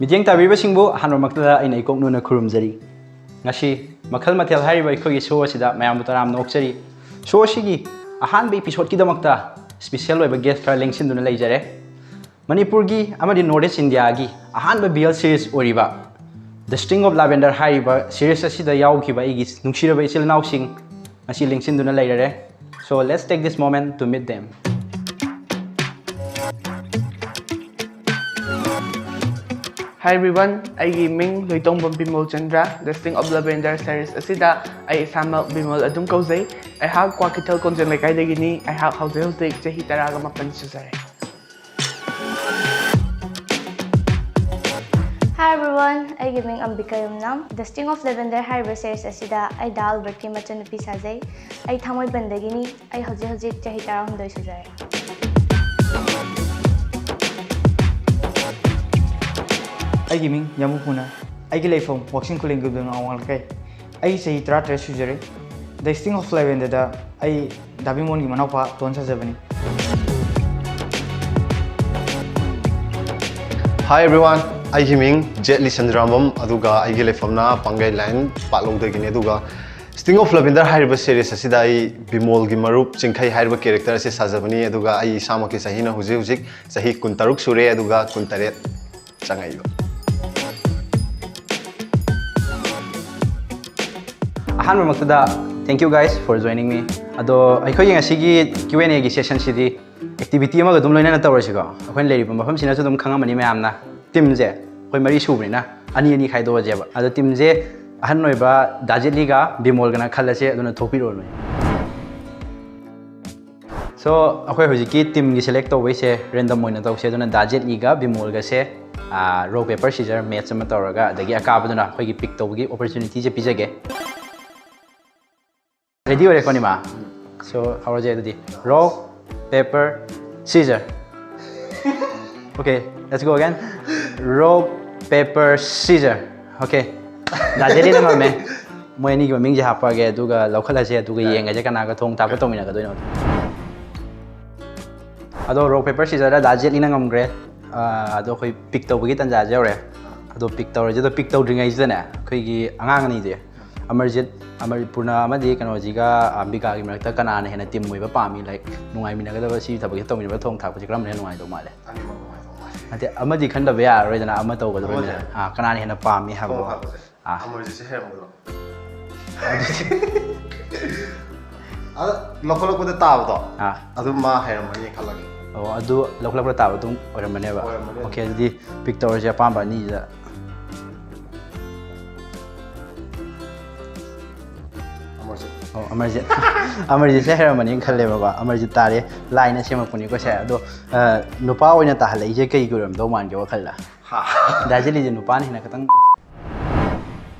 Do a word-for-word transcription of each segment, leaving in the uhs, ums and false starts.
ꯃꯤꯠꯌꯦꯡ ꯇꯥꯕꯤꯔꯤꯕꯁꯤꯡꯕꯨ ꯑꯍꯥꯟꯕꯃꯛꯇꯗ ꯑꯩꯅ ꯏꯀꯣꯛ ꯅꯨꯅ ꯈꯨꯔꯨꯝꯖꯔꯤ꯫ ꯉꯁꯤ ꯃꯈꯜ ꯃꯊꯦꯜ ꯍꯥꯏꯔꯤꯕ ꯑꯩꯈꯣꯏꯒꯤ ꯁꯣ ꯑꯁꯤꯗ ꯃꯌꯥꯝꯕꯨ ꯇꯔꯥꯝꯅ ꯑꯣꯛꯆꯔꯤ꯫ ꯁꯣ ꯑꯁꯤꯒꯤ ꯑꯍꯥꯟꯕ ꯏꯄꯤꯁꯣꯗꯀꯤꯗꯃꯛꯇ ꯁ꯭ꯄꯤꯁꯦꯜ ꯑꯣꯏꯕ ꯒꯦꯁ ꯈꯔ ꯂꯦꯡꯁꯤꯟꯗꯨꯅ ꯂꯩꯖꯔꯦ꯫ ꯃꯅꯤꯄꯨꯔꯒꯤ ꯑꯃꯗꯤ ꯅꯣꯔꯠ ꯏꯁ ꯏꯟꯗꯤꯌꯥꯒꯤ ꯑꯍꯥꯟꯕ ꯕꯤ ꯑꯦꯜ ꯁꯤꯔꯤꯁ ꯑꯣꯏꯔꯤꯕ The Sting of Lavender ꯍꯥꯏꯔꯤꯕ ꯁꯤꯔꯤꯁ ꯑꯁꯤꯗ ꯌꯥꯎꯈꯤꯕ ꯑꯩꯒꯤ ꯅꯨꯡꯁꯤꯔꯕ ꯏꯆꯤꯜ ꯏꯅꯥꯎꯁꯤꯡ ꯉꯁꯤ ꯂꯦꯡꯁꯤꯟꯗꯨꯅ ꯂꯩꯔꯔꯦ꯫ So let's take this moment to meet them. Hi everyone, ꯑꯩꯒꯤ ꯃꯤꯡ ꯂꯣꯏꯇꯣꯡꯕꯝ Bimol Chandra. The Sting of Lavender series ꯑꯁꯤꯗ ꯑꯩ ꯏꯁꯥꯃꯛ ꯕꯤꯃꯣꯜ ꯑꯗꯨꯝ ꯀꯧꯖꯩ꯫ ꯑꯩꯍꯥꯛ ꯀ꯭ꯋꯥꯀꯩꯊꯦꯜ ꯀꯣꯟꯖꯦꯡ ꯂꯩꯀꯥꯏꯗꯒꯤꯅꯤ꯫ ꯑꯩꯍꯥꯛ ꯍꯧꯖꯤꯛ ꯍꯧꯖꯤꯛ ꯆꯍꯤ ꯇꯔꯥꯒ ꯃꯥꯄꯟ ꯁꯨꯖꯔꯦ꯫ Hi everyone, ꯑꯩꯒꯤ ꯃꯤꯡ ꯑꯝꯕꯤꯀꯥ ꯌꯨꯝꯅꯥꯝ꯫ The Sting of Lavender ꯍꯥꯏꯔꯤꯕ ꯁꯦꯔꯤꯁ ꯑꯁꯤꯗ ꯑꯩ ꯗꯥ ꯑꯜꯕꯔꯠꯀꯤ ꯃꯆꯟꯅꯨꯄꯤ ꯁꯥꯖꯩ꯫ ꯑꯩ ꯊꯥꯡꯃꯩꯕꯟꯗꯒꯤꯅꯤ꯫ ꯑꯩ ꯍꯧꯖꯤꯛ ꯍꯧꯖꯤꯛ ꯆꯍꯤ ꯇꯔꯥꯍꯨꯝꯗꯣꯏ ꯁꯨꯖꯔꯦ꯫ ꯑꯩꯒꯤ ꯃꯤꯡ ꯌꯥꯝꯕꯨ ꯄꯨꯅ꯫ ꯑꯩꯒꯤ ꯂꯩꯐꯝ ꯋꯥꯛꯆꯤꯡ ꯈꯨꯂꯦꯟ ꯒꯝꯗꯪ ꯑꯋꯥꯡ ꯂꯩꯀꯥꯏ꯫ ꯑꯩ ꯆꯍꯤ ꯇꯔꯥꯇꯔꯦꯠ ꯁꯨꯖꯔꯦ꯫ The Sting of Lavenderꯗ ꯑꯩ ꯗꯥ ꯕꯤꯃꯣꯟꯒꯤ ꯃꯅꯥꯎꯄꯥ ꯇꯣꯟ ꯁꯥꯖꯕꯅꯤ꯫ Hi everyone, ꯑꯩꯒꯤ ꯃꯤꯡ ꯖꯦꯠꯂꯤ ꯁꯟꯖꯤꯔꯥꯝꯕꯝ, ꯑꯗꯨꯒ ꯑꯩꯒꯤ ꯂꯩꯐꯝꯅ ꯄꯥꯡꯒꯩ ꯂꯥꯏꯟ ꯄꯥꯠꯂꯧꯗꯒꯤꯅꯤ꯫ ꯑꯗꯨꯒ Sting of Lavender ꯍꯥꯏꯔꯤꯕ ꯁꯦꯔꯤꯁ ꯑꯁꯤꯗ ꯑꯩ ꯕꯤꯃꯣꯜꯒꯤ ꯃꯔꯨꯞ ꯆꯤꯡꯈꯩ ꯍꯥꯏꯔꯤꯕ ꯀꯦꯔꯦꯛꯇꯔ ꯑꯁꯤ ꯁꯥꯖꯕꯅꯤ꯫ ꯑꯗꯨꯒ ꯑꯩ ꯏꯁꯥꯃꯛꯀꯤ ꯆꯍꯤꯅ ꯍꯧꯖꯤꯛ ꯍꯧꯖꯤꯛ ꯆꯍꯤ ꯀꯨꯟꯇꯔꯨꯛ ꯁꯨꯔꯦ, ꯑꯗꯨꯒ ꯀꯨꯟꯇꯔꯦꯠ ꯆꯪꯉꯛꯏꯕ꯫ ꯑꯍꯥꯟꯕꯃꯛꯇꯗ thank you guys for joining me. ꯑꯗꯣ ꯑꯩꯈꯣꯏꯒꯤ ꯉꯁꯤꯒꯤ Q and Aꯒꯤ ꯁꯦꯁꯟꯁꯤꯗꯤ ꯑꯦꯛꯇꯤꯚꯤꯇꯤ ꯑꯃꯒ ꯑꯗꯨꯝ ꯂꯣꯏꯅꯅ ꯇꯧꯔꯁꯤꯀꯣ꯫ ꯑꯩꯈꯣꯏꯅ ꯂꯩꯔꯤꯕ ꯃꯐꯝꯁꯤꯅꯁꯨ ꯑꯗꯨꯝ ꯈꯪꯉꯝꯃꯅꯤ ꯃꯌꯥꯝꯅ꯫ ꯇꯤꯝꯁꯦ ꯑꯩꯈꯣꯏ ꯃꯔꯤ ꯁꯨꯕꯅꯤꯅ ꯑꯅꯤ ꯑꯅꯤ ꯈꯥꯏꯗꯣꯛꯑꯁꯦꯕ꯫ ꯑꯗꯣ ꯇꯤꯝꯁꯦ ꯑꯍꯟ ꯑꯣꯏꯕ ꯗꯥ ꯖꯦꯠꯂꯤꯒ ꯕꯤꯃꯣꯜꯒꯅ ꯈꯜꯂꯁꯦ, ꯑꯗꯨꯅ ꯊꯣꯛꯄꯤꯔꯛꯑꯣ ꯅꯣꯏ꯫ So ꯑꯩꯈꯣꯏ ꯍꯧꯖꯤꯛꯀꯤ ꯇꯤꯝꯒꯤ ꯁꯦꯂꯦꯛ ꯇꯧꯕꯩꯁꯦ ꯔꯦꯟꯗꯝ ꯑꯣꯏꯅ ꯇꯧꯁꯦ꯫ ꯑꯗꯨꯅ ꯗꯥ ꯖꯦꯠꯂꯤꯒ ꯕꯤꯃꯣꯜꯒꯁꯦ ꯔꯣꯛ ꯄꯦꯄꯔ ꯁꯤꯖꯔ ꯃꯦꯠꯆ ꯑꯃ ꯇꯧꯔꯒ, ꯑꯗꯒꯤ ꯑꯀꯥꯕꯗꯨꯅ ꯑꯩꯈꯣꯏꯒꯤ ꯄꯤꯛ ꯇꯧꯕꯒꯤ ꯑꯣꯄꯣꯔꯆꯨꯅꯤꯇꯤꯁꯦ ꯄꯤꯖꯒꯦ꯫ ꯔꯦꯗꯤ ꯑꯣꯏꯔꯦꯀꯣ ꯅꯤꯃꯥ? So ꯍꯧꯔꯁꯦ ꯑꯗꯨꯗꯤ꯫ Rock, paper, scissor. Okay, let's go again. Rock, paper, scissor. Okay. ꯗꯥ ꯖꯦꯠꯂꯤꯅ ꯉꯝꯃꯦ꯫ ꯃꯣꯏ ꯑꯅꯤꯒꯤ ꯃꯃꯤꯡꯁꯦ ꯍꯥꯞꯄꯛꯑꯒꯦ, ꯑꯗꯨꯒ ꯂꯧꯈꯠꯂꯁꯦ, ꯑꯗꯨꯒ ꯌꯦꯡꯉꯁꯦ ꯀꯅꯥꯒ ꯊꯣꯡ ꯊꯥꯛꯄ ꯇꯧꯃꯤꯟꯅꯒꯗꯣꯏꯅꯣ꯫ ꯑꯗꯣ ꯔꯣꯛ ꯄꯦꯄꯔ ꯁꯤꯖꯔꯗ ꯗꯥ ꯖꯦꯠꯂꯤꯅ ꯉꯝꯈ꯭ꯔꯦ꯫ ꯑꯥ, ꯑꯗꯣ ꯑꯩꯈꯣꯏ ꯄꯤꯛ ꯇꯧꯕꯒꯤ ꯇꯥꯟꯖꯥꯁꯦ ꯌꯧꯔꯦ꯫ ꯑꯗꯣ ꯄꯤꯛ ꯇꯧꯔꯁꯦ꯫ ꯑꯗꯣ ꯄꯤꯛ ꯇꯧꯗ꯭ꯔꯤꯉꯩꯁꯤꯗꯅꯦ, ꯑꯩꯈꯣꯏꯒꯤ ꯑꯉꯥꯡ ꯑꯅꯤꯁꯦ, ꯑꯃꯔꯖꯤꯠ, ꯑꯃꯔ ꯄꯨꯔꯅ ꯑꯃꯗꯤ ꯀꯩꯅꯣꯁꯤꯒ, ꯑ, ꯑꯝꯕꯤꯀꯥꯒꯤ ꯃꯔꯛꯇ ꯀꯅꯥꯅ ꯍꯦꯟꯅ ꯇꯤꯝ ꯑꯣꯏꯕ ꯄꯥꯝꯃꯤ? ꯂꯥꯏꯛ, ꯅꯨꯡꯉꯥꯏꯃꯤꯟꯅꯒꯗꯕ, ꯁꯤ ꯊꯕꯛꯁꯦ ꯇꯧꯃꯤꯟꯅꯕ, ꯊꯣꯡ ꯊꯥꯛꯄꯁꯦ ꯀꯔꯝꯕꯅ ꯍꯦꯟꯅ ꯅꯨꯡꯉꯥꯏꯗꯧ ꯃꯥꯜꯂꯦ? ꯑꯅꯤꯃꯛ ꯅꯨꯡꯉꯥꯏꯗꯧ ꯃꯥꯜꯂꯦ꯫ ꯅꯠꯇꯦ, ꯑꯃꯗꯤ ꯈꯟꯗꯕ ꯌꯥꯔꯔꯣꯏꯗꯅ, ꯑꯃ ꯇꯧꯒꯗꯕꯅꯤꯅ꯫ ꯑꯃꯁꯦ? ꯑꯥ, ꯀꯅꯥꯅ ꯍꯦꯟꯅ ꯄꯥꯝꯃꯤ ꯍꯥꯏꯕꯗꯣ? ꯊꯣꯡ ꯊꯥꯛꯄꯁꯦ? ꯑꯥ꯫ ꯑꯃꯔꯖꯤꯠꯁꯦ ꯍꯩꯔꯝꯒꯗ꯭ꯔꯣ? ꯑꯗꯨꯗꯤ ꯑꯗ ꯂꯧꯈꯠꯂꯛꯄꯗ ꯇꯥꯕꯗꯣ, ꯑꯥ꯫ ꯑꯗꯨꯝ ꯃꯥ ꯍꯩꯔꯝꯃꯅꯤ ꯈꯜꯂꯒꯦ꯫ ꯑꯣ, ꯑꯗꯨ ꯂꯧꯈꯠꯂꯛꯄꯗ ꯇꯥꯕ ꯑꯗꯨꯝ ꯑꯣꯏꯔꯝꯃꯅꯦꯕ? ꯑꯣꯏꯔꯝꯃꯅꯤ꯫ ꯑꯣꯀꯦ, ꯑꯗꯨꯗꯤ ꯄꯤꯛ ꯇꯧꯔꯁꯦ ꯑꯄꯥꯝꯕ ꯑꯅꯤꯁꯤꯗ꯫ ꯑꯃꯔꯖꯤꯠ꯫ ꯑꯣ, ꯑꯃꯔꯖꯤꯠ꯫ ꯑꯃꯔꯖꯤꯠꯁꯦ ꯍꯩꯔꯝꯃꯅꯤꯅ ꯈꯜꯂꯦꯕꯀꯣ꯫ ꯑꯃꯔꯖꯤꯠ ꯇꯥꯔꯦ꯫ ꯂꯥꯏꯅ ꯁꯦꯝꯃꯛꯄꯅꯤꯀꯣ ꯁꯦ꯫ ꯑꯗꯣ, ꯑ, ꯅꯨꯄꯥ ꯑꯣꯏꯅ ꯇꯥꯍꯜꯂꯛꯏꯁꯦ ꯀꯩꯒꯤ ꯑꯣꯏꯔꯝꯗꯧ ꯃꯥꯟꯒꯦ ꯋꯥꯈꯜꯗ? ꯍꯥ꯫ ꯗꯥ ꯖꯦꯂꯤꯁꯦ ꯅꯨꯄꯥꯅ ꯍꯦꯟꯅ ꯈꯤꯇꯪ꯫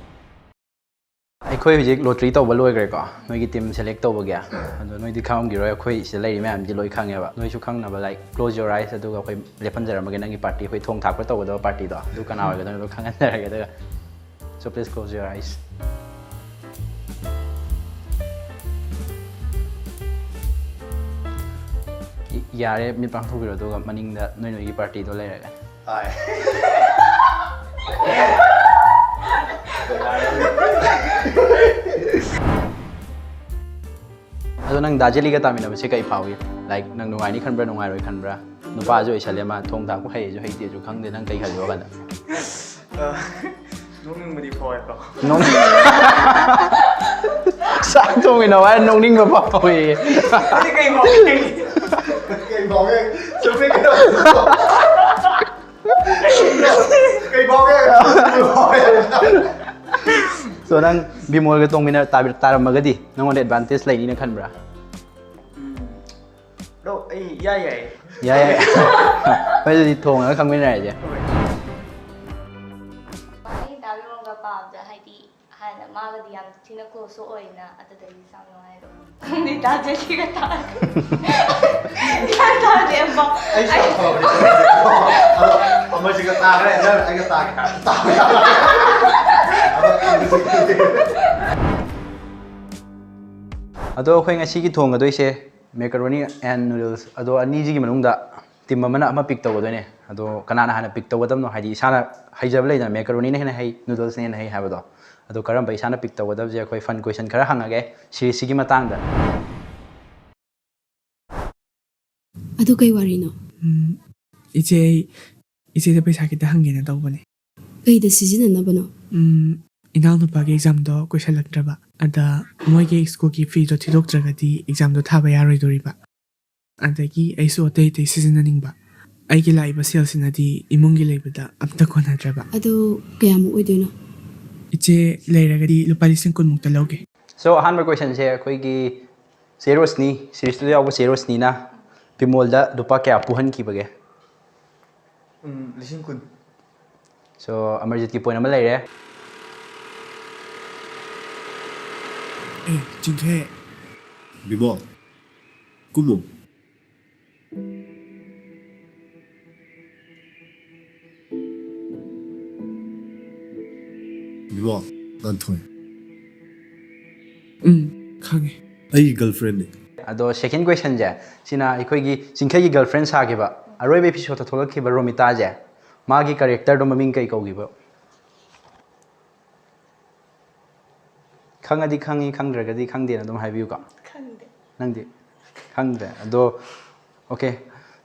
ꯑꯩꯈꯣꯏ ꯍꯧꯖꯤꯛ ꯂꯣꯇ꯭ꯔꯤ ꯇꯧꯕ ꯂꯣꯏꯈ꯭ꯔꯦꯀꯣ, ꯅꯣꯏꯒꯤ ꯇꯤꯝ ꯁꯦꯂꯦꯛ ꯇꯧꯕꯒꯤ꯫ ꯑꯗꯣ ꯅꯣꯏꯗꯤ ꯈꯪꯉꯝꯈꯤꯔꯣꯏ, ꯑꯩꯈꯣꯏ ꯁꯤꯗ ꯂꯩꯔꯤ ꯃꯌꯥꯝꯗꯤ ꯂꯣꯏ ꯈꯪꯉꯦꯕ꯫ ꯅꯣꯏꯁꯨ ꯈꯪꯅꯕ, ꯂꯥꯏꯛ, close your eyes, ꯑꯗꯨꯒ ꯑꯩꯈꯣꯏ ꯂꯦꯞꯍꯟꯖꯔꯝꯃꯒꯦ ꯅꯪꯒꯤ ꯄꯥꯔꯇꯤ, ꯑꯩꯈꯣꯏ ꯊꯣꯡ ꯊꯥꯛꯄ ꯇꯧꯒꯗꯕ ꯄꯥꯔꯇꯤꯗꯣ, ꯑꯗꯨ ꯀꯅꯥ ꯑꯣꯏꯒꯗꯕꯅꯣ ꯑꯗꯨ ꯈꯪꯍꯟꯖꯔꯒꯦ꯫ ꯑꯗꯨꯒ, so please close your eyes. ꯌꯥꯔꯦ, ꯃꯤꯠ ꯄꯥꯡꯊꯣꯛꯄꯤꯔꯣ, ꯑꯗꯨꯒ ꯃꯅꯤꯡꯗ ꯅꯣꯏ ꯅꯣꯏꯒꯤ ꯄꯥꯔꯇꯤꯗꯣ ꯂꯩꯔꯒꯦ꯫ ꯍꯥꯏ꯫ ꯑꯗꯣ ꯅꯪ ꯗꯥ ꯖꯦꯂꯤꯒ ꯇꯥꯃꯤꯟꯅꯕꯁꯦ ꯀꯩ ꯐꯥꯎꯏ? ꯂꯥꯏꯛ, ꯅꯪ ꯅꯨꯡꯉꯥꯏꯅꯤ ꯈꯟꯕ꯭ꯔꯥ, ꯅꯨꯡꯉꯥꯏꯔꯣꯏ ꯈꯟꯕ꯭ꯔꯥ? ꯅꯨꯄꯥꯁꯨ ꯑꯣꯏꯁꯜꯂꯦ, ꯃꯥ ꯊꯣꯡ ꯊꯥꯛꯄ ꯍꯩꯁꯨ ꯍꯩꯇꯦꯁꯨ ꯈꯪꯗꯦ, ꯅꯪ ꯀꯩ ꯈꯜꯂꯤ ꯋꯥꯈꯜꯗ? ꯑ, ꯅꯣꯛꯅꯤꯡꯕꯗꯤ ꯐꯥꯎꯋꯦꯀꯣ꯫ ꯅꯣꯛꯅꯤꯡ-, ꯆꯥꯛ ꯊꯣꯡꯃꯤꯟꯅꯕ ꯍꯥꯏꯔ ꯅꯣꯛꯅꯤꯡꯕ ꯐꯥꯎꯋꯦꯌꯦ꯫ ꯑꯩꯗꯤ ꯀꯩ ꯐꯥꯎꯒꯦ? ꯀꯩ ꯐꯥꯎꯒꯦ? ꯆꯨꯝꯃꯤ ꯀꯩꯅꯣ꯫ ꯀꯩ ꯐꯥꯎꯒꯦ? ꯀꯩ ꯐꯥꯎꯒꯦ? So, ꯅꯪ ꯕꯤꯃꯣꯜꯒ ꯇꯣꯡꯃꯤꯟꯅ-, ꯇꯥꯕꯤ-, ꯇꯥꯔꯝꯃꯒꯗꯤ ꯅꯪꯉꯣꯟꯗ advantage ꯂꯩꯅꯤꯅ ꯈꯟꯕ꯭ꯔꯥ? ꯎꯝ꯫ ꯕ꯭ꯔꯣ, ꯑꯩ ꯌꯥꯏ, ꯌꯥꯏ꯫ ꯌꯥꯏ, ꯌꯥꯏ꯫ ꯍꯣꯏ, ꯑꯗꯨꯗꯤ ꯊꯣꯡꯉꯒ ꯈꯪꯃꯤꯟꯅꯔꯁꯦ꯫ ꯍꯣꯏ꯫ ꯑꯩ ꯗꯥ ꯕꯤꯃꯣꯜꯒ ꯄꯥꯕꯗ, ꯍꯥꯏꯗꯤ, ꯍꯥꯟꯅ ꯃꯥꯒꯗꯤ ꯌꯥꯝ ꯊꯤꯅ close ꯑꯣꯏꯅ, ꯑꯗꯨꯗꯒꯤ ꯌꯥꯝ ꯅꯨꯡꯉꯥꯏꯕ꯫ ꯈꯪꯗꯦ, ꯗꯥ ꯖꯦꯂꯤꯒ ꯇꯥꯔꯦ꯫ ꯒ꯭ꯌꯥꯟ ꯇꯥꯗꯦ ꯑꯝꯐꯥꯎ꯫ ꯑꯩꯁꯨ ꯌꯥꯝ ꯐꯕꯅꯦ꯫ ꯑꯗꯣ ꯑꯃꯁꯤꯒ ꯇꯥꯈ꯭ꯔꯦ, ꯅꯪ ꯑꯩꯒ ꯇꯥꯒꯦ ꯍꯥꯏꯔ ꯇꯥꯕ ꯌꯥꯕ꯭ꯔꯥ? ꯑꯗꯣ ꯑꯗꯣ ꯑꯩꯈꯣꯏ ꯉꯁꯤꯒꯤ ꯊꯣꯡꯒꯗꯣꯏꯁꯦ macaroni and noodles꯫ ꯑꯗꯣ ꯑꯅꯤꯁꯤꯒꯤ ꯃꯅꯨꯡꯗ ꯇꯤꯝ ꯑꯃꯅ ꯑꯃ ꯄꯤꯛ ꯇꯧꯒꯗꯣꯏꯅꯦ꯫ ꯑꯗꯣ ꯀꯅꯥꯅ ꯍꯥꯟꯅ ꯄꯤꯛ ꯇꯧꯒꯗꯕꯅꯣ? ꯍꯥꯏꯗꯤ ꯏꯁꯥꯅ ꯍꯩꯖꯕ ꯂꯩꯗꯅ, ꯃꯦꯀꯔꯣꯅꯤꯅ ꯍꯦꯟꯅ ꯍꯩ, ꯅꯨꯗꯜꯁꯅ ꯍꯦꯟꯅ ꯍꯩ ꯍꯥꯏꯕꯗꯣ꯫ ꯑꯗꯣ ꯀꯔꯝꯕ ꯏꯁꯥꯅ ꯄꯤꯛ ꯇꯧꯒꯗꯕꯁꯦ ꯑꯩꯈꯣꯏ ꯐꯟ ꯀꯣꯏꯁꯟ ꯈꯔ ꯍꯪꯉꯒꯦ ꯁꯤꯔꯤꯁꯁꯤꯒꯤ ꯃꯇꯥꯡꯗ꯫ ꯑꯗꯨ ꯀꯩ ꯋꯥꯔꯤꯅꯣ? ꯎꯝ, ꯏꯆꯦ, ꯑꯩ ꯏꯆꯦꯗ ꯄꯩꯁꯥ ꯈꯤꯇ ꯍꯪꯒꯦꯅ ꯇꯧꯕꯅꯦ꯫ ꯀꯩꯗ ꯁꯤꯖꯤꯟꯅꯅꯕꯅꯣ? ꯎꯝ, ꯏꯅꯥꯎꯅꯨꯄꯥꯒꯤ ꯑꯦꯛꯖꯥꯝꯗꯣ ꯀꯨꯏꯁꯜꯂꯛꯇ꯭ꯔꯕ, ꯑꯗ ꯃꯣꯏꯒꯤ ꯁ꯭ꯀꯨꯜꯒꯤ ꯐꯤꯗꯣ ꯊꯤꯗꯣꯛꯇ꯭ꯔꯒꯗꯤ ꯑꯦꯛꯖꯥꯝꯗꯣ ꯊꯥꯕ ꯌꯥꯔꯣꯏꯗꯣꯔꯤꯕ꯫ ꯑꯗꯒꯤ ꯑꯩꯁꯨ ꯑꯇꯩ ꯑꯇꯩ ꯁꯤꯖꯤꯟꯅꯅꯤꯡꯕ꯫ ꯑꯩꯒꯤ ꯂꯥꯛꯏꯕ ꯁꯦꯜꯁꯤꯅꯗꯤ ꯏꯃꯨꯡꯒꯤ ꯂꯩꯕꯗ ꯑꯝꯇ ꯀꯣꯟꯅꯗ꯭ꯔꯕ꯫ ꯑꯗꯨ ꯀꯌꯥꯃꯨꯛ ꯑꯣꯏꯗꯣꯏꯅꯣ? ꯏꯆꯦ, ꯂꯩꯔꯒꯗꯤ ꯂꯨꯄꯥ ꯂꯤꯁꯤꯡ ꯀꯨꯟꯃꯨꯛꯇ ꯂꯧꯒꯦ꯫ ꯁꯣ, ꯑꯍꯥꯟꯕ ꯀꯣꯏꯁꯟꯁꯦ ꯑꯩꯈꯣꯏꯒꯤ ꯆꯦ ꯔꯣꯁꯅꯤ, ꯁꯤꯔꯤꯁꯇꯨꯗ ꯌꯥꯎꯕ ꯆꯦ ꯔꯣꯁꯅꯤꯅ ꯕꯤꯃꯣꯜꯗ ꯂꯨꯄꯥ ꯀꯌꯥ ꯄꯨꯍꯟꯈꯤꯕꯒꯦ? ꯎꯝ, ꯂꯤꯁꯤꯡ ꯀꯨꯟ꯫ ꯁꯣ, ꯑꯃꯔꯖꯤꯠꯀꯤ ꯄꯣꯏꯟ ꯑꯃ ꯂꯩꯔꯦ꯫ ꯑꯦ, ꯆꯤꯡꯈꯩ꯫ ꯕꯤꯃꯣꯜ, ꯀꯨꯝꯃꯨ꯫ ꯕꯤꯃꯣꯜ, ꯉꯥꯟꯊꯣꯏ꯫ ꯎꯝ, ꯈꯪꯉꯦ꯫ ꯑꯩꯒꯤ ꯒꯔꯜꯐ꯭ꯔꯦꯟꯅꯦ꯫ ꯑꯗꯣ ꯁꯦꯀꯦꯟ ꯀꯣꯏꯁꯟꯁꯦ, ꯁꯤꯅ ꯑꯩꯈꯣꯏꯒꯤ ꯆꯤꯡꯈꯩꯒꯤ ꯒꯔꯜꯐ꯭ꯔꯦꯟ ꯁꯥꯈꯤꯕ, ꯑꯔꯣꯏꯕ ꯑꯦꯄꯤꯁꯣꯗꯇ ꯊꯣꯛꯂꯛꯈꯤꯕ ꯔꯣꯃꯤꯇꯥꯁꯦ, ꯃꯥꯒꯤ ꯀꯦꯔꯦꯛꯇꯔꯗꯣ ꯃꯃꯤꯡ ꯀꯩ ꯀꯧꯈꯤꯕ? ꯈꯪꯉꯗꯤ ꯈꯪꯉꯤ, ꯈꯪꯗ꯭ꯔꯒꯗꯤ ꯈꯪꯗꯦꯅ ꯑꯗꯨꯝ ꯍꯥꯏꯕꯤꯌꯨꯀꯣ꯫ ꯈꯪꯗꯦ꯫ ꯅꯪꯗꯤ ꯈꯪꯗ꯭ꯔꯦ꯫ ꯑꯗꯣ ꯑꯣꯀꯦ,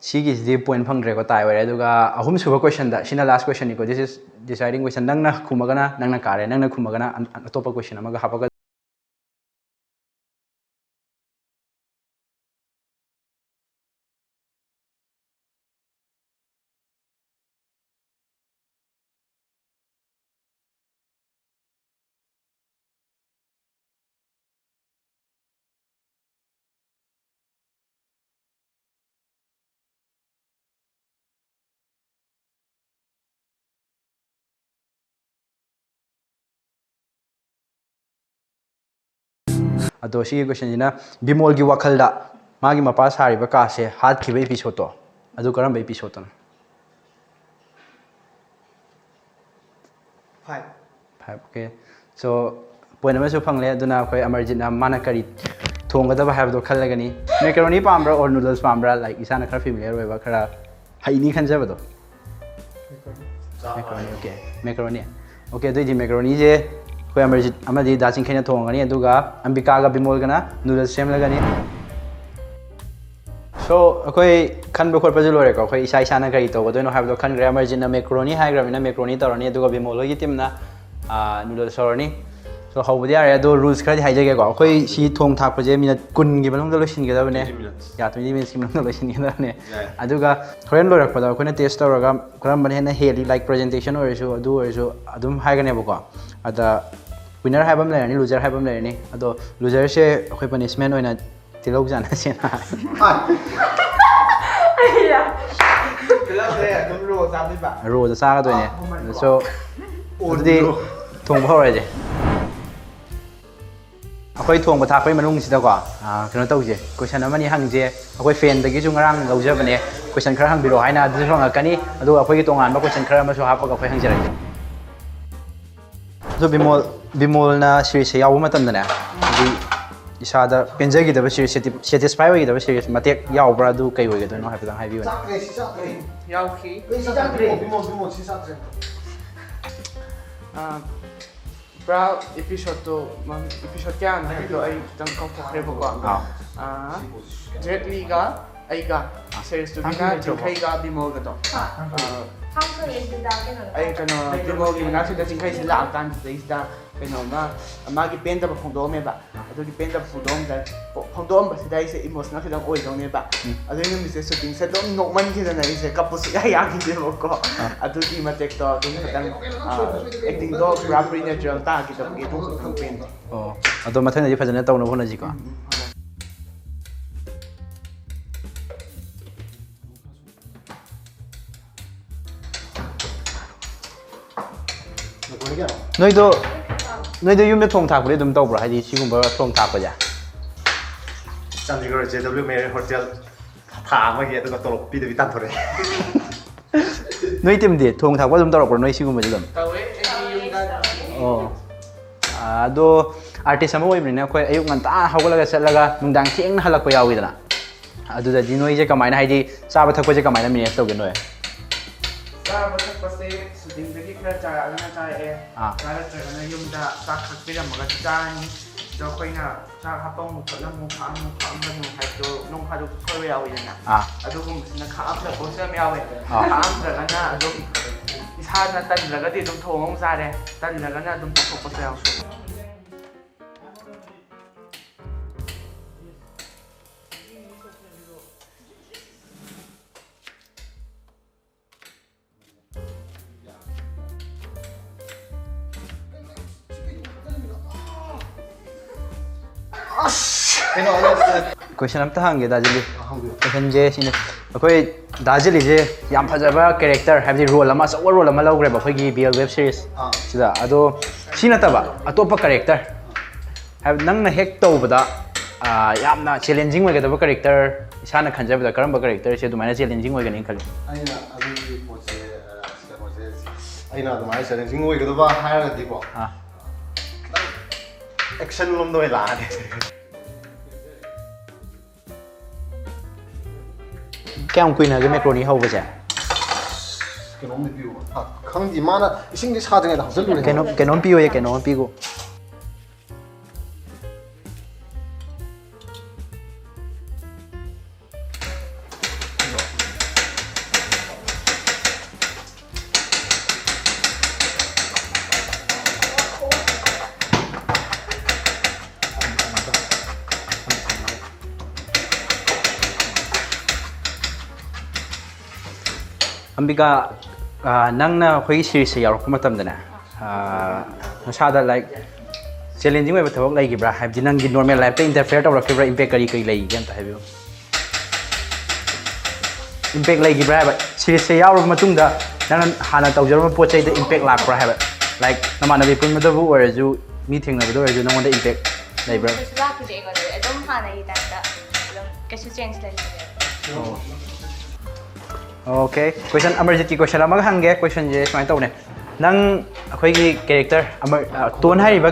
ꯁꯤꯒꯤꯁꯤꯗꯤ ꯄꯣꯏꯟ ꯐꯪꯗ꯭ꯔꯦꯀꯣ, ꯇꯥꯏ ꯑꯣꯏꯔꯦ꯫ ꯑꯗꯨꯒ ꯑꯍꯨꯝꯁꯨꯕ ꯀꯣꯏꯁꯟꯗ, ꯁꯤꯅ ꯂꯥꯁ ꯀꯣꯏꯁꯟꯅꯤꯀꯣ, this is deciding question꯫ ꯅꯪꯅ ꯈꯨꯝꯃꯒꯅ ꯅꯪꯅ ꯀꯥꯔꯦ, ꯅꯪꯅ ꯈꯨꯝꯃꯒꯅ ꯑꯇꯣꯞꯄ ꯀꯣꯏꯁꯟ ꯑꯃꯒ ꯍꯥꯞꯄꯛꯀ ꯑꯗꯣ ꯁꯤꯒꯤ ꯀꯣꯏꯁꯟꯁꯤꯅ, ꯕꯤꯃꯣꯜꯒꯤ ꯋꯥꯈꯜꯗ ꯃꯥꯒꯤ ꯃꯄꯥ ꯁꯥꯔꯤꯕ ꯀꯥꯁꯦ ꯍꯥꯠꯈꯤꯕ ꯏꯄꯤꯁꯣꯠꯇꯣ, ꯑꯗꯨ ꯀꯔꯝꯕ ꯏꯄꯤꯁꯣꯠꯇꯅꯣ? ꯐꯥꯏꯚ꯫ ꯐꯥꯏꯚ꯫ ꯑꯣꯀꯦ꯫ ꯁꯣ, ꯄꯣꯏꯟ ꯑꯃꯁꯨ ꯐꯪꯂꯦ꯫ ꯑꯗꯨꯅ ꯑꯩꯈꯣꯏ ꯑꯃꯔꯖꯤꯠꯅ ꯃꯥꯅ ꯀꯔꯤ ꯊꯣꯡꯒꯗꯕ ꯍꯥꯏꯕꯗꯣ ꯈꯜꯂꯒꯅꯤ꯫ ꯃꯦꯀꯔꯣꯅꯤ ꯄꯥꯝꯕ꯭ꯔꯥ or ꯅꯨꯗꯜꯁ ꯄꯥꯝꯕ꯭ꯔꯥ? ꯂꯥꯏꯛ, ꯏꯁꯥꯅ ꯈꯔ ꯐꯦꯃꯤꯂꯤꯌꯔ ꯑꯣꯏꯕ, ꯈꯔ ꯑꯩꯅꯤ ꯈꯟꯖꯕꯗꯣ꯫ Macaroni, okay. Macaroni. Okay, ꯑꯗꯨꯑꯣꯏꯗꯤ macaroniꯁꯦ ꯑꯩꯈꯣꯏ ꯑꯃꯔꯖꯤꯠ ꯑꯃꯗꯤ ꯗꯥ ꯆꯤꯡꯈꯩꯅ ꯊꯣꯡꯉꯅꯤ, ꯑꯗꯨꯒ ꯑꯝꯕꯤꯀꯥꯒ ꯕꯤꯃꯣꯜꯒꯅ noodles ꯁꯦꯝꯂꯒꯅꯤ꯫ So, ꯑꯩꯈꯣꯏ ꯈꯟꯕ ꯈꯣꯠꯄꯁꯨ ꯂꯣꯏꯔꯦꯀꯣ꯫ ꯑꯩꯈꯣꯏ ꯏꯁꯥ ꯏꯁꯥꯅ ꯀꯔꯤ ꯇꯧꯒꯗꯣꯏꯅꯣ ꯍꯥꯏꯕꯗꯣ ꯈꯟꯈ꯭ꯔꯦ꯫ ꯑꯃꯔꯖꯤꯠꯅ macaroni ꯍꯥꯏꯈ꯭ꯔꯕꯅꯤꯅ macaroni ꯇꯧꯔꯅꯤ, ꯑꯗꯨꯒ ꯕꯤꯃꯣꯜ ꯍꯣꯏꯒꯤ teamꯅ, ꯑꯥ, noodles ꯇꯧꯔꯅꯤ꯫ So, ꯍꯧꯕꯗꯤ ꯌꯥꯔꯦ, ꯑꯗꯣ rules ꯈꯔꯗꯤ ꯍꯥꯏꯖꯒꯦꯀꯣ꯫ ꯑꯩꯈꯣꯏ ꯁꯤ ꯊꯣꯡ ꯊꯥꯛꯄꯁꯦ minute ꯀꯨꯟꯒꯤ ꯃꯅꯨꯡꯗ ꯂꯣꯏꯁꯤꯟꯒꯗꯕꯅꯦ꯫ Twenty minutes. ꯌꯥ, twenty minutesꯀꯤ ꯃꯅꯨꯡꯗ ꯂꯣꯏꯁꯤꯟꯒꯗꯕꯅꯦ꯫ ꯌꯥꯏ꯫ ꯑꯗꯨꯒ ꯍꯣꯔꯦꯟ ꯂꯣꯏꯔꯛꯄꯗ ꯑꯩꯈꯣꯏꯅ test ꯇꯧꯔꯒ ꯀꯔꯝꯕꯅ ꯍꯦꯟꯅ ꯍꯦꯜꯂꯤ, like presentation ꯑꯣꯏꯔꯁꯨ, ꯑꯗꯨ ꯑꯣꯏꯔꯁꯨ ꯑꯗꯨꯝ ꯍꯥꯏꯒꯅꯦꯕꯀꯣ꯫ ꯑꯗ winner ꯍꯥꯏꯕ ꯑꯃ ꯂꯩꯔꯅꯤ, loser ꯍꯥꯏꯕ ꯑꯃ ꯂꯩꯔꯅꯤ꯫ ꯑꯗꯣ loserꯁꯦ ꯑꯩꯈꯣꯏ punishment ꯑꯣꯏꯅ ꯇꯤꯜꯍꯧ ꯆꯥꯅꯁꯦꯅ꯫ ꯇꯤꯜꯍꯧꯁꯦ ꯑꯗꯨꯝ raw ꯆꯥꯗꯣꯏꯕ? Rawꯗ ꯆꯥꯒꯗꯣꯏꯅꯦ꯫ Oh my God. So, ꯑꯗꯨꯗꯤ ꯑꯣꯟꯗ꯭ꯔꯣ꯫ ꯊꯣꯡꯕ ꯍꯧꯔꯁꯦ꯫ ꯑꯩꯈꯣꯏ ꯊꯣꯡꯕ ꯊꯥꯛꯄꯒꯤ ꯃꯅꯨꯡꯁꯤꯗꯀꯣ, ꯑꯥ, ꯀꯩꯅꯣ ꯇꯧꯁꯦ, question ꯑꯃꯅꯤ ꯍꯪꯁꯦ꯫ ꯑꯩꯈꯣꯏ fanꯗꯒꯤꯁꯨ ꯉꯔꯥꯡ ꯂꯧꯖꯕꯅꯦ, question ꯈꯔ ꯍꯪꯕꯤꯔꯛꯑꯣ ꯍꯥꯏꯅ ꯑꯗꯨꯁꯨ ꯍꯪꯉꯛꯀꯅꯤ, ꯑꯗꯨꯒ ꯑꯩꯈꯣꯏꯒꯤ ꯇꯣꯉꯥꯟꯕ question ꯈꯔ ꯑꯃꯁꯨ ꯍꯥꯞꯄꯒ ꯑꯩꯈꯣꯏ ꯍꯪꯖꯔꯛꯀꯦ꯫ ꯑꯗꯣ ꯕꯤꯃꯣꯜ, ꯕꯤꯃꯣꯜꯅ seriesꯁꯦ ꯌꯥꯎꯕ ꯃꯇꯝꯗꯅꯦ, ꯍꯥꯏꯗꯤ ꯏꯁꯥꯗ ꯄꯦꯟꯖꯈꯤꯗꯕ series, satisfy ꯑꯣꯏꯈꯤꯗꯕ series ꯃꯇꯦꯛ ꯌꯥꯎꯕ꯭ꯔꯥ? ꯑꯗꯨ ꯀꯩ ꯑꯣꯏꯒꯗꯣꯏꯅꯣ ꯍꯥꯏꯐꯦꯠꯇꯪ ꯍꯥꯏꯕꯤꯌꯨꯅꯦ꯫ ꯆꯥꯛꯈ꯭ꯔꯦ, ꯁꯤ ꯆꯥꯛꯈ꯭ꯔꯦ꯫ ꯌꯥꯎꯈꯤ꯫ ꯑꯩ ꯆꯥꯛꯈ꯭ꯔꯦ꯫ ꯕꯤꯃꯣꯜ, ꯕꯤꯃꯣꯜ, ꯁꯤ ꯆꯥꯛꯈ꯭ꯔꯦ꯫ ꯑꯥ, ꯄꯨꯔꯥ episodeꯇꯣ, ꯃ-, episode ꯀꯌꯥꯅꯣ ꯍꯥꯏꯕꯗꯣ ꯑꯩ ꯈꯤꯇꯪ ꯀꯥꯎꯊꯣꯛꯈ꯭ꯔꯦꯕꯀꯣ꯫ ꯑꯥ꯫ ꯑꯥ, Jet Liꯒ ꯑꯩꯒ, seriesꯇꯨꯒꯤꯅ ꯆꯤꯡꯈꯩꯒ ꯕꯤꯃꯣꯜꯒꯗꯣ꯫ ꯑꯥ, ꯈꯪꯈ꯭ꯔꯦ ꯑꯗꯨꯗ ꯀꯩꯅꯣꯗꯣ꯫ ꯑꯩ ꯀꯩꯅꯣ, ꯕꯤꯃꯣꯜꯒꯤ ꯃꯅꯥꯛꯁꯤꯗ ꯆꯤꯡꯈꯩꯁꯤ ꯂꯥꯛꯑꯀꯥꯟꯁꯤꯗꯩꯁꯤꯗ ꯀꯩꯅꯣꯝꯃ ꯃꯥꯒꯤ ꯄꯦꯟꯗꯕ ꯐꯣꯡꯗꯣꯛꯑꯝꯃꯦꯕ꯫ ꯑꯗꯨꯒꯤ ꯄꯦꯟꯗꯕ ꯐꯣꯡꯗꯣꯛꯑꯝꯗ-, ꯐꯣꯡꯗꯣꯛꯑꯝꯕꯁꯤꯗ ꯑꯩꯁꯦ emotional ꯈꯤꯇꯪ ꯑꯣꯏꯗꯧꯅꯦꯕ꯫ ꯎꯝ꯫ ꯑꯗꯨꯒꯤ ꯅꯨꯃꯤꯠꯁꯦ shootingꯁꯦ ꯑꯗꯨꯝ ꯅꯣꯛꯃꯟꯈꯤꯗꯅ ꯑꯩꯁꯦ ꯀꯞꯄ ꯁꯨꯛꯌꯥ ꯌꯥꯈꯤꯗꯦꯕꯀꯣ꯫ ꯑꯥ꯫ ꯑꯗꯨꯒꯤ ꯃꯇꯦꯛꯇꯣ ꯑꯗꯨꯝ ꯈꯤꯇꯪ, ꯑꯥ, actingꯗꯣ ꯄꯨꯔꯥ pretty natural ꯇꯥꯈꯤꯗꯕꯒꯤ ꯑꯗꯨꯝ ꯈꯤꯇꯪ ꯄꯦꯟꯗꯦ꯫ ꯑꯣ, ꯑꯗꯣ ꯃꯊꯪꯗꯗꯤ ꯐꯖꯅ ꯇꯧꯅꯕ ꯍꯣꯠꯅꯁꯤꯀꯣ꯫ ꯎꯝ, ꯎꯝ꯫ ꯅꯣꯏꯗꯣ, ꯅꯣꯏꯗꯣ ꯌꯨꯝꯗ ꯊꯣꯡ ꯊꯥꯛꯄꯗꯤ ꯑꯗꯨꯝ ꯇꯧꯕ꯭ꯔꯣ? ꯍꯥꯏꯗꯤ ꯁꯤꯒꯨꯝꯕ ꯊꯣꯡ ꯊꯥꯛꯄꯁꯦ? ꯆꯥꯟꯗꯤꯒꯔ JW Marriott Hotel ꯊꯥ ꯑꯃꯒꯤ, ꯑꯗꯨꯒ ꯇꯣꯂꯣꯞ ꯄꯤꯗꯕꯤ ꯇꯥꯟꯊꯣꯔꯛꯑꯦ꯫ ꯅꯣꯏ teamꯗꯤ ꯊꯣꯡ ꯊꯥꯛꯄ ꯑꯗꯨꯝ ꯇꯧꯔꯛꯄ꯭ꯔꯣ, ꯅꯣꯏ ꯁꯤꯒꯨꯝꯕꯁꯦ ꯑꯗꯨꯝ? ꯇꯧꯋꯦ, ꯑꯩꯗꯤ ꯌꯨꯝꯗ꯫ ꯑꯣ꯫ ꯑꯥ, ꯑꯗꯣ artist ꯑꯃ ꯑꯣꯏꯕꯅꯤꯅ ꯑꯩꯈꯣꯏ ꯑꯌꯨꯛ ꯉꯟꯇꯥ ꯍꯧꯒꯠꯂꯒ ꯆꯠꯂꯒ ꯅꯨꯡꯗꯥꯡ ꯊꯦꯡꯅ ꯍꯜꯂꯛꯄ ꯌꯥꯎꯋꯤꯗꯅ? ꯑꯗꯨꯗꯗꯤ ꯅꯣꯏꯁꯦ ꯀꯃꯥꯏꯅ, ꯍꯥꯏꯗꯤ ꯆꯥꯕ ꯊꯛꯄꯁꯦ ꯀꯃꯥꯏꯅ ꯃꯦꯅꯦꯖ ꯇꯧꯒꯦ ꯅꯣꯏ? ꯆꯥꯕ ꯊꯛꯄꯁꯦ ꯁꯨꯇꯤꯡꯗꯒꯤ ꯈꯔ ꯆꯥꯔꯛꯑꯒꯅ ꯆꯥꯔꯛꯑꯦ, ꯑꯥ꯫ ꯅꯠꯇ꯭ꯔꯒꯅ ꯌꯨꯝꯗ ꯆꯥꯛ ꯈꯛ ꯄꯤꯔꯝꯃꯒꯗꯤ ꯆꯥꯔꯅꯤ꯫ ꯑꯗꯣ ꯑꯩꯈꯣꯏꯅ ꯆꯥꯛ ꯍꯥꯞꯄꯝꯃꯨ ꯈꯣꯠꯂꯝꯃꯨ ꯈꯥꯛꯑꯝꯃꯨ ꯈꯥꯛꯑꯝꯒꯅꯨ ꯍꯥꯏꯕꯗꯣ ꯅꯣꯡ ꯐꯥꯗꯣꯛ ꯁꯣꯏꯕ ꯌꯥꯎꯋꯤꯗꯅ꯫ ꯑꯥ꯫ ꯑꯗꯨꯒꯨꯝꯕꯁꯤꯅ ꯈꯥꯛꯑꯝꯗꯕꯁꯨ ꯌꯥꯝ ꯌꯥꯎꯋꯦ꯫ ꯑꯥ꯫ ꯈꯥꯛꯑꯝꯗ꯭ꯔꯒꯅ ꯑꯗꯨꯝ ꯏꯁꯥꯅ ꯇꯟꯗ꯭ꯔꯒꯗꯤ ꯑꯗꯨꯝ ꯊꯣꯡꯉ ꯑꯃꯨꯛ ꯆꯥꯔꯦ, ꯇꯟꯗ꯭ꯔꯒꯅ ꯑꯗꯨꯝ ꯆꯥꯊꯣꯛꯄꯁꯨ ꯌꯥꯎꯋꯦ꯫ Question ꯑꯝꯇ ꯍꯪꯒꯦ ꯗꯥꯖꯤꯂꯤ꯫ Questionꯁꯦ ꯁꯤꯅꯦ, ꯑꯩꯈꯣꯏ ꯗꯥꯖꯤꯂꯤꯁꯦ ꯌꯥꯝ ꯐꯖꯕ character, ꯍꯥꯏꯕꯗꯤ role ꯑꯃ, ꯑꯆꯧꯕ role ꯑꯃ ꯂꯧꯈ꯭ꯔꯦꯕ ꯑꯩꯈꯣꯏꯒꯤ B L web series ꯁꯤꯗ꯫ ꯑꯗꯣ ꯁꯤ ꯅꯠꯇꯕ ꯑꯇꯣꯞꯄ character, ꯍꯥꯏꯕꯗꯤ ꯅꯪꯅ ꯍꯦꯛ ꯇꯧꯕꯗ ꯌꯥꯝꯅ challenging ꯑꯣꯏꯒꯗꯕ character ꯏꯁꯥꯅ ꯈꯟꯖꯕꯗ ꯀꯔꯝꯕ characterꯁꯦ ꯑꯗꯨꯃꯥꯏꯅ challenging ꯑꯣꯏꯒꯅꯤ ꯈꯜꯂꯤ? ꯑꯩꯅ ꯑꯗꯨꯒꯤ ꯄꯣꯠꯁꯦ ꯀꯩꯅꯣꯁꯦ, ꯑꯩꯅ ꯑꯗꯨꯃꯥꯏꯅ challenging ꯑꯣꯏꯒꯗꯕ ꯍꯥꯏꯔꯒꯗꯤꯀꯣ, ꯑꯥ꯫ Action ꯂꯣꯝꯗ ꯑꯣꯏꯅ ꯂꯥꯛꯑꯅꯤ꯫ ꯀꯌꯥꯝ ꯀꯨꯏꯅꯒꯦ macaroni ꯍꯧꯕꯁꯦ? ꯀꯩꯅꯣꯝꯗꯤ ꯄꯤꯌꯨ꯫ ꯈꯪꯗꯦ, ꯃꯥꯅ ꯏꯁꯤꯡꯗꯤ ꯁꯥꯗ꯭ꯔꯤꯉꯩꯗ ꯍꯥꯞꯆꯜꯂꯨꯅꯦ꯫ ꯀꯩꯅꯣꯝ ꯀꯩꯅꯣꯝ ꯄꯤꯌꯣꯌꯦ, ꯀꯩꯅꯣꯝ ꯄꯤꯈꯣ꯫ ꯑꯝꯕꯤꯀꯥ, ꯅꯪꯅ ꯑꯩꯈꯣꯏꯒꯤ seriesꯁꯦ ꯌꯥꯎꯔꯛꯄ ꯃꯇꯝꯗꯅꯦ, ꯅꯁꯥꯗ like challenging ꯑꯣꯏꯕ ꯊꯕꯛ ꯂꯩꯈꯤꯕ꯭ꯔꯥ? ꯍꯥꯏꯕꯗꯤ ꯅꯪꯒꯤ normal lifeꯇ interfere ꯇꯧꯔꯛꯈꯤꯕ꯭ꯔꯥ? Impact ꯀꯔꯤ ꯀꯔꯤ ꯂꯩꯒꯦ ꯑꯝꯇ ꯍꯥꯏꯕꯤꯌꯨ꯫ Impact ꯂꯩꯈꯤꯕ꯭ꯔꯥ ꯍꯥꯏꯕ? Seriesꯁꯦ ꯌꯥꯎꯔꯕ ꯃꯇꯨꯡꯗ ꯅꯪꯅ ꯍꯥꯟꯅ ꯇꯧꯖꯔꯝꯕ ꯄꯣꯠ ꯆꯩꯗ impact ꯂꯥꯛꯄ꯭ꯔꯥ ꯍꯥꯏꯕ? Like ꯅꯃꯥꯟꯅꯕꯤ ꯄꯨꯟꯕꯗꯕꯨ ꯑꯣꯏꯔꯁꯨ, ꯃꯤ ꯊꯦꯡꯅꯕꯗ ꯑꯣꯏꯔꯁꯨ ꯅꯉꯣꯟꯗ impact ꯂꯩꯕ꯭ꯔꯥ? ꯀꯩꯁꯨ ꯂꯥꯛꯈꯤꯗꯦ ꯑꯩꯉꯣꯟꯗꯗꯤ꯫ ꯑꯗꯨꯝ ꯍꯥꯟꯅꯒꯤ typeꯇ ꯑꯗꯨꯝ ꯀꯩꯁꯨ change ꯂꯩꯈꯤꯗꯦ꯫ Okay, question, ꯑꯃꯔꯖꯤꯠꯀꯤ question ꯑꯃꯒ ꯍꯪꯒꯦ꯫ Questionꯁꯦ ꯁꯨꯃꯥꯏꯅ ꯇꯧꯅꯦ, ꯅꯪ ꯑꯩꯈꯣꯏꯒꯤ character ꯑꯃꯔ ꯇꯣꯟ ꯍꯥꯏꯔꯤꯕ,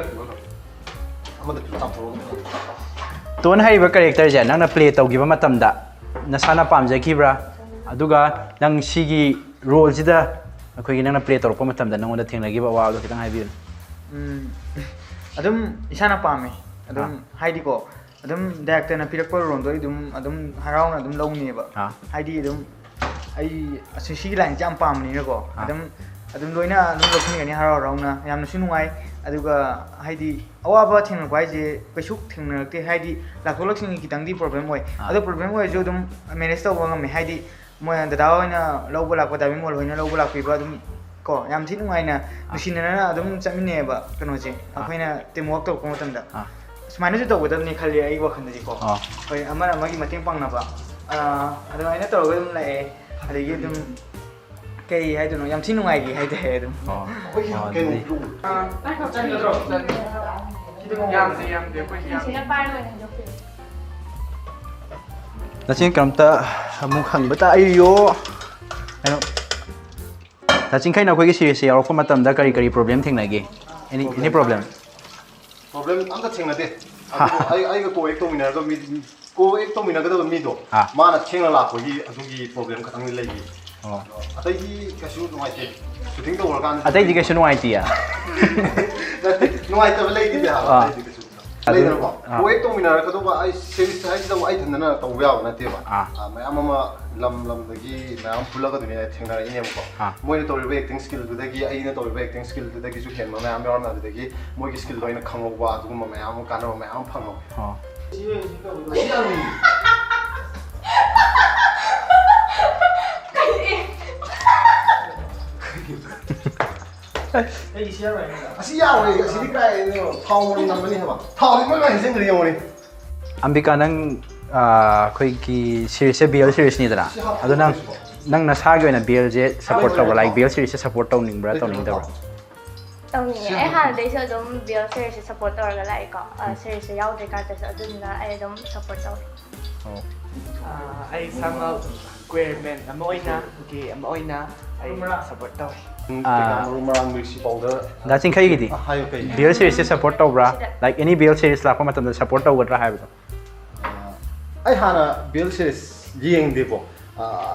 ꯇꯣꯟ ꯍꯥꯏꯔꯤꯕ characterꯁꯦ ꯅꯪꯅ play ꯇꯧꯈꯤꯕ ꯃꯇꯝꯗ ꯅꯁꯥꯅ ꯄꯥꯝꯖꯈꯤꯕ꯭ꯔꯥ? ꯑꯗꯨꯒ ꯅꯪ ꯁꯤꯒꯤ ꯔꯣꯜꯁꯤꯗ ꯑꯩꯈꯣꯏꯒꯤ ꯅꯪꯅ ꯄ꯭ꯂꯦ ꯇꯧꯔꯛꯄ ꯃꯇꯝꯗ ꯅꯪꯉꯣꯟꯗ ꯊꯦꯡꯅꯈꯤꯕ ꯑꯋꯥꯕꯗꯣ ꯈꯤꯇꯪ ꯍꯥꯏꯕꯤꯌꯨꯅꯦ꯫ ꯎꯝ, ꯑꯗꯨꯝ ꯏꯁꯥꯅ ꯄꯥꯝꯃꯦ꯫ ꯑꯗꯨꯝ ꯍꯥꯏꯗꯤꯀꯣ, ꯑꯗꯨꯝ ꯗꯥꯏꯔꯦꯛꯇꯔꯅ ꯄꯤꯔꯛꯄ ꯔꯣꯜꯗꯣ ꯑꯩ ꯑꯗꯨꯝ ꯑꯗꯨꯝ ꯍꯔꯥꯎꯅ ꯑꯗꯨꯝ ꯂꯧꯅꯦꯕ꯫ ꯑꯥ꯫ ꯍꯥꯏꯗꯤ ꯑꯗꯨꯝ ꯑꯩ ꯑꯁꯤ ꯁꯤꯒꯤ ꯂꯥꯏꯟꯁꯦ ꯌꯥꯝ ꯄꯥꯝꯕꯅꯤꯅꯀꯣ꯫ ꯑꯥ꯫ ꯑꯗꯨꯝ ꯑꯗꯨꯝ ꯂꯣꯏꯅ ꯑꯗꯨꯝ ꯂꯧꯁꯤꯟꯒꯅꯤ ꯍꯔꯥꯎ ꯍꯔꯥꯎꯅ꯫ ꯌꯥꯝꯅꯁꯨ ꯅꯨꯡꯉꯥꯏ꯫ ꯑꯗꯨꯒ ꯍꯥꯏꯗꯤ ꯑꯋꯥꯕ ꯊꯦꯡꯅꯔꯛꯄ ꯍꯥꯏꯁꯦ ꯀꯩꯁꯨ ꯊꯦꯡꯅꯔꯛꯇꯦ꯫ ꯍꯥꯏꯗꯤ ꯂꯥꯛꯊꯣꯛ ꯂꯥꯛꯁꯤꯟꯒꯤ ꯈꯤꯇꯪꯗꯤ ꯄ꯭ꯔꯣꯕ꯭ꯂꯦꯝ ꯑꯣꯏ꯫ ꯑꯥ꯫ ꯑꯗꯣ ꯄ꯭ꯔꯣꯕ꯭ꯂꯦꯝ ꯑꯣꯏꯔꯁꯨ ꯑꯗꯨꯝ ꯃꯦꯅꯦꯖ ꯇꯧꯕ ꯉꯝꯃꯦ꯫ ꯍꯥꯏꯗꯤ ꯃꯣꯏ ꯗꯗꯥ ꯍꯣꯏꯅ ꯂꯧꯕ ꯂꯥꯛꯄ, ꯗꯥ ꯕꯤꯃꯣꯜ ꯍꯣꯏꯅ ꯂꯧꯕ ꯂꯥꯛꯄꯤꯕ ꯑꯗꯨꯝ ꯀꯣ ꯌꯥꯝ ꯊꯤ ꯅꯨꯡꯉꯥꯏꯅ ꯅꯨꯡꯁꯤꯅꯅ ꯑꯗꯨꯝ ꯆꯠꯃꯤꯟꯅꯩꯌꯦꯕ ꯀꯩꯅꯣꯁꯦ꯫ ꯑꯩꯈꯣꯏꯅ ꯇꯤꯝ ꯋꯥꯔꯛ ꯇꯧꯔꯛꯄ ꯃꯇꯝꯗ꯫ ꯑꯥ꯫ ꯁꯨꯃꯥꯏꯅꯁꯨ ꯇꯧꯒꯗꯕꯅꯤ ꯈꯜꯂꯤ ꯑꯩꯒꯤ ꯋꯥꯈꯜꯗꯗꯤꯀꯣ꯫ ꯑꯥ꯫ ꯑꯩꯈꯣꯏ ꯑꯃꯅ ꯑꯃꯒꯤ ꯃꯇꯦꯡ ꯄꯥꯡꯅꯕ, ꯑꯥ, ꯑꯗꯨꯃꯥꯏꯅ ꯇꯧꯔꯒ ꯑꯗꯨꯝ ꯂꯥꯛꯑꯦ꯫ ꯑꯗꯒꯤ ꯑꯗꯨꯝ ꯀꯩ ꯍꯥꯏꯗꯣꯏꯅꯣ, ꯌꯥꯝ ꯊꯤ ꯅꯨꯡꯉꯥꯏꯈꯤ ꯍꯥꯏꯇꯥꯔꯦ ꯑꯗꯨꯝ꯫ ꯑꯣ꯫ ꯑꯩꯈꯣꯏꯒꯤ ꯑꯣ, ꯀꯩꯅꯣ ꯑꯗꯨꯗꯤ꯫ ꯄꯤꯔꯛꯎ꯫ ꯌꯥꯝꯗꯦ, ꯌꯥꯝꯗꯦ, ꯑꯩꯈꯣꯏ ꯌꯥꯝꯗꯦ꯫ ꯅꯆꯤꯟ ꯀꯩꯅꯣꯝꯇ ꯑꯃꯨꯛ ꯍꯪꯕ ꯇꯥ-, ꯑꯩꯌꯣ꯫ ꯀꯩꯅꯣ, ꯅꯆꯤꯟꯈꯩꯅ ꯑꯩꯈꯣꯏꯒꯤ ꯁꯤꯔꯤꯁꯁꯦ ꯌꯥꯎꯔꯛꯄ ꯃꯇꯝꯗ ꯀꯔꯤ ꯀꯔꯤ ꯄ꯭ꯔꯣꯕ꯭ꯂꯦꯝ ꯊꯦꯡꯅꯒꯦ? Any, any problem? ꯄ꯭ꯔꯣꯕ꯭ꯂꯦꯝ ꯑꯝꯇ ꯊꯦꯡꯅꯗꯦ꯫ ꯑꯗꯨꯕꯨ ꯑꯩ, ꯑꯩꯒ ꯀꯣ ꯑꯦꯛ ꯇꯧꯃꯤꯟꯅꯔꯒ ꯃꯤ, ꯀꯣ ꯑꯦꯛ ꯇꯧꯃꯤꯟꯅꯒꯗꯕ ꯃꯤꯗꯣ, ꯑꯥ꯫ ꯃꯥꯅ ꯊꯦꯡꯅ ꯂꯥꯛꯄꯒꯤ ꯑꯗꯨꯒꯤ ꯄ꯭ꯔꯣꯕ꯭ꯂꯦꯝ ꯈꯛꯇꯪꯗꯤ ꯂꯩꯈꯤ꯫ ꯑꯣ꯫ ꯑꯇꯩꯗꯤ ꯀꯩꯁꯨ ꯅꯨꯡꯉꯥꯏꯇꯦ꯫ ꯁꯨꯇꯤꯡ ꯇꯧꯔꯀꯥꯟꯗ ꯑꯇꯩꯗꯤ ꯀꯩꯁꯨ ꯅꯨꯡꯉꯥꯏꯇꯦꯌꯦ? ꯅꯠꯇꯦ, ꯅꯨꯡꯉꯥꯏꯇꯕ ꯂꯩꯈꯤꯗꯦ ꯍꯥꯏꯕ꯫ ꯑꯥ꯫ ꯑꯇꯩꯗꯤ ꯀꯩꯁꯨ ꯑꯗꯨ, ꯂꯩꯗꯅꯀꯣ꯫ ꯑꯥ꯫ ꯀꯣ ꯑꯦꯛ ꯇꯧꯃꯤꯟꯅꯔꯒꯗꯧꯕ ꯑꯩ ꯁꯤꯔꯤꯁ ꯍꯥꯏꯁꯤꯗꯕꯨ ꯑꯩ ꯏꯊꯟꯗꯅ ꯇꯧꯕ ꯌꯥꯕ ꯅꯠꯇꯦꯕ꯫ ꯑꯥ꯫ ꯑꯥ, ꯃꯌꯥꯝ ꯑꯃ ꯂꯝ ꯂꯝꯗꯒꯤ ꯃꯌꯥꯝ ꯄꯨꯜꯂꯒ ꯑꯗꯨꯅꯦ ꯊꯦꯡꯅꯔꯛꯏꯅꯦꯕꯀꯣ꯫ ꯑꯥ꯫ ꯃꯣꯏꯅ ꯇꯧꯔꯤꯕ ꯑꯦꯛꯇꯤꯡ ꯁ꯭ꯀꯤꯜꯗꯨꯗꯒꯤ ꯑꯩꯅ ꯇꯧꯔꯤꯕ ꯑꯦꯛꯇꯤꯡ ꯁ꯭ꯀꯤꯜꯗꯨꯗꯒꯤꯁꯨ ꯍꯦꯟꯕ ꯃꯌꯥꯝ ꯌꯥꯎꯔꯝꯃꯦ꯫ ꯑꯗꯨꯗꯒꯤ ꯃꯣꯏꯒꯤ ꯁ꯭ꯀꯤꯜꯗꯣ ꯑꯩꯅ ꯈꯪꯍꯧꯕ, ꯑꯗꯨꯒꯨꯝꯕ ꯃꯌꯥꯝ ꯑꯃ ꯀꯥꯟꯅꯕ ꯃꯌꯥꯝ ꯑꯃ ꯐꯪꯍꯧꯋꯦ꯫ ꯑꯣ꯫ ꯑꯁꯤ ꯌꯥꯔꯣꯏ, ꯑꯁꯤꯗꯤ ꯀꯥꯏꯗꯩꯅꯣ? ꯊꯥꯎ ꯃꯅꯝ ꯅꯝꯕꯅꯤ ꯍꯥꯏꯕ꯫ ꯊꯥꯎꯗꯤ ꯃꯣꯏ ꯂꯣꯏ ꯍꯩꯖꯤꯟꯈ꯭ꯔꯦ ꯌꯦꯡꯉꯨꯅꯦ꯫ ꯑꯝꯕꯤꯀꯥ, ꯅꯪ, ꯑꯥ, ꯑꯩꯈꯣꯏꯒꯤ ꯁꯤꯔꯤꯁꯁꯦ ꯕꯤ ꯑꯦꯜ ꯁꯤꯔꯤꯁꯅꯤꯗꯅ, ꯑꯗꯣ ꯅꯪ, ꯅꯪ ꯅꯁꯥꯒꯤ ꯑꯣꯏꯅ ꯕꯤ ꯑꯦꯜꯁꯦ ꯁꯞꯄꯣꯔꯠ ꯇꯧꯕ꯭ꯔꯥ? ꯂꯥꯏꯛ, ꯕꯤ ꯑꯦꯜ ꯁꯤꯔꯤꯁꯁꯦ ꯁꯞꯄꯣꯔꯠ ꯇꯧꯅꯤꯡꯕ꯭ꯔꯥ, ꯇꯧꯅꯤꯡꯗꯕ꯭ꯔꯥ? ꯇꯧꯅꯤꯡꯉꯦ꯫ ꯑꯩ ꯍꯥꯟꯅꯗꯩꯁꯨ ꯑꯗꯨꯝ ꯕꯤ ꯑꯦꯜ ꯁꯤꯔꯤꯁꯁꯦ ꯁꯞꯄꯣꯔꯠ ꯇꯧꯔꯒ ꯂꯥꯛꯑꯦꯀꯣ꯫ ꯁꯤꯔꯤꯁꯁꯦ ꯌꯥꯎꯗ꯭ꯔꯤꯀꯥꯟꯗꯁꯨ ꯑꯗꯨꯗꯨꯅ ꯑꯩ ꯑꯗꯨꯝ ꯁꯞꯄꯣꯔꯠ ꯇꯧꯋꯦ꯫ ꯑꯩ ꯁꯝ ꯀ꯭ꯋꯦꯔ ꯃꯦꯟ ꯑꯃ ꯑꯣꯏꯅ, ꯒꯦ ꯑꯃ ꯑꯣꯏꯅ ꯑꯩ ꯁꯞꯄꯣꯔꯠ ꯇꯧꯋꯦ꯫ ꯎꯝ, ꯀꯩꯀꯥ ꯃꯔꯨ ꯃꯔꯥꯡ, ꯃꯤꯔꯆꯤ ꯄꯥꯎꯗꯔ꯫ ꯗꯥ ꯆꯤꯡꯈꯩꯒꯤꯗꯤ? ꯑ, ꯍꯥꯏꯌꯨ, ꯀꯩ? ꯕꯤ ꯑꯦꯜ ꯁꯤꯔꯤꯁꯁꯦ ꯁꯞꯄꯣꯔꯠ ꯇꯧꯕ꯭ꯔꯥ? ꯂꯥꯏꯛ, ꯑꯦꯅꯤ ꯕꯤ ꯑꯦꯜ ꯁꯤꯔꯤꯁ ꯂꯥꯛꯄ ꯃꯇꯝꯗ ꯁꯞꯄꯣꯔꯠ ꯇꯧꯒꯗ꯭ꯔꯥ ꯍꯥꯏꯕꯗꯣ? ꯑꯩ ꯍꯥꯟꯅ ꯕꯤ ꯑꯦꯜ ꯁꯤꯔꯤꯁ ꯌꯦꯡꯗꯦꯕꯣ꯫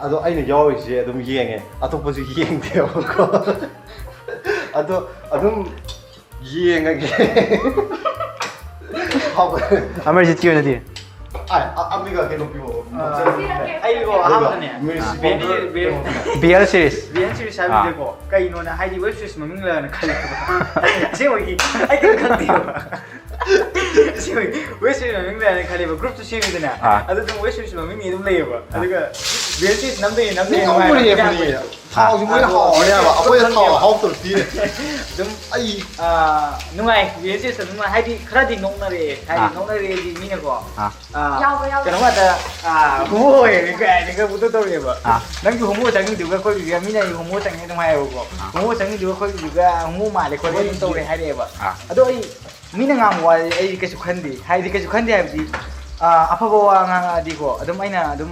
ꯑꯗꯣ ꯑꯩꯅ ꯌꯥꯎꯔꯤꯁꯦ ꯑꯗꯨꯝ ꯌꯦꯡꯉꯦ, ꯑꯇꯣꯞꯄꯁꯨ ꯌꯦꯡꯗꯦꯕꯀꯣ꯫ ꯑꯗꯣ ꯑꯗꯨꯝ ꯌꯦꯡꯉꯒꯦ꯫ ꯑꯃꯔꯖꯤꯠꯀꯤ ꯑꯣꯏꯅꯗꯤ꯫ ꯑꯃꯤꯒ ꯀꯩꯅꯣ ꯄꯤꯔꯛꯑꯣ꯫ ꯑꯩꯒꯤꯀꯣ ꯑꯍꯥꯟꯕꯗꯅꯦ ꯃꯤꯔꯁꯤ ꯕꯦꯟ ꯕꯦꯟ ꯕꯤ ꯑꯦꯜ ꯁꯤꯔꯤꯁ꯫ ꯕꯦꯟ ꯁꯤꯔꯤꯁ ꯍꯥꯏꯕꯗꯨꯗꯀꯣ ꯀꯩꯅꯣꯅ ꯍꯥꯏꯗꯤ ꯋꯦꯕ ꯁꯤꯔꯤꯁ ꯃꯃꯤꯡꯂꯅ ꯈꯜꯂꯦꯕ꯫ ꯑꯁꯦꯡꯕꯒꯤ ꯑꯩ ꯀꯩꯝ ꯈꯪꯗꯦꯕ꯫ ꯑꯁꯦꯡꯕꯒꯤ ꯋꯦꯕ ꯁꯤꯔꯤꯁ ꯃꯃꯤꯡꯂꯅ ꯈꯜꯂꯦꯕ꯫ ꯒ꯭ꯔꯨꯞꯇꯨ ꯁꯦꯝꯃꯤꯗꯅ ꯑꯥ꯫ ꯑꯗꯨ ꯑꯗꯨꯝ ꯋꯦꯕ ꯁꯤꯔꯤꯁ ꯃꯃꯤꯡꯅꯤ ꯑꯗꯨꯝ ꯂꯩꯌꯦꯕ꯫ ꯑꯗꯨꯒ ꯕꯦꯟ ꯁꯤꯔꯤꯁ ꯅꯝꯗꯣꯏꯅꯦ ꯅꯝꯗꯣꯏꯅꯦ ꯃꯤꯅ ꯑꯃꯨꯛ ꯅꯨꯡꯉꯥꯏꯕꯅꯦ꯫ ꯌꯦꯡꯕꯅꯦ꯫ ꯊꯥꯎꯁꯤ ꯃꯣꯏꯅ ꯍꯥꯎꯔꯅꯦ ꯍꯥꯏꯕ, ꯑꯩꯈꯣꯏꯅ ꯊꯥꯎ ꯍꯥꯎꯇꯕ ꯄꯤꯔꯦ꯫ ꯑꯗꯨꯝ ꯑꯩ ꯑꯥ, ꯅꯨꯡꯉꯥꯏ ꯕꯦꯟ ꯁꯤꯔꯤꯁ ꯑꯗꯨꯝ ꯅꯨꯡꯉꯥꯏ ꯍꯥꯏꯗꯤ ꯈꯔꯗꯤ ꯅꯣꯛꯅꯔꯛꯑꯦ ꯍꯥꯏꯗꯤ ꯑꯥ꯫ ꯅꯣꯛꯅꯔꯛꯑꯦꯗꯤ ꯃꯤꯅꯀꯣ ꯑꯥ꯫ ꯑꯥ, ꯌꯥꯎꯕ ꯌꯥꯎꯕ꯫ ꯀꯩꯅꯣ ꯉꯥꯛꯇ ꯑꯥ, ꯍꯣꯃꯣ ꯑꯣꯏꯔꯦ ꯀꯥꯏꯅꯒ ꯄꯨꯡꯇꯧ ꯇꯧꯔꯛꯑꯦꯕ꯫ ꯑꯥ꯫ ꯅꯪꯁꯨ ꯍꯣꯃꯣ ꯆꯪꯉꯤꯗꯨꯒ ꯑꯩꯈꯣꯏꯒꯤꯗꯤ ꯃꯤꯅ ꯑꯩ ꯍꯣꯃꯣ ꯆꯪꯉꯦ ꯑꯗꯨꯝ ꯍꯥꯏꯌꯦꯕꯀꯣ꯫ ꯑꯥ꯫ ꯍꯣꯃꯣ ꯆꯪꯉꯤꯗꯨꯒ ꯑꯩꯈꯣꯏꯒꯤꯗꯨꯒ ꯍꯣꯃꯣ ꯃꯥꯜꯂꯦ ꯈꯣꯠꯂꯦ ꯑꯗꯨꯝ ꯇꯧꯔꯦ ꯍꯥꯏꯔꯛꯑꯦꯕ꯫ ꯑꯥ꯫ ꯑꯗꯣ ꯑꯩ ꯃꯤꯅ ꯉꯥꯡꯕ ꯋꯥꯗꯤ ꯑꯩ ꯀꯩꯁꯨ ꯈꯟꯗꯦ ꯍꯥꯏꯗꯤ ꯀꯩꯁꯨ ꯈꯟꯗꯦ ꯍꯥꯏꯕꯗꯤ ꯑꯥ, ꯑꯐꯕ ꯋꯥ ꯉꯥꯡꯉꯛꯑꯗꯤꯀꯣ ꯑꯗꯨꯝ ꯑꯩꯅ ꯑꯗꯨꯝ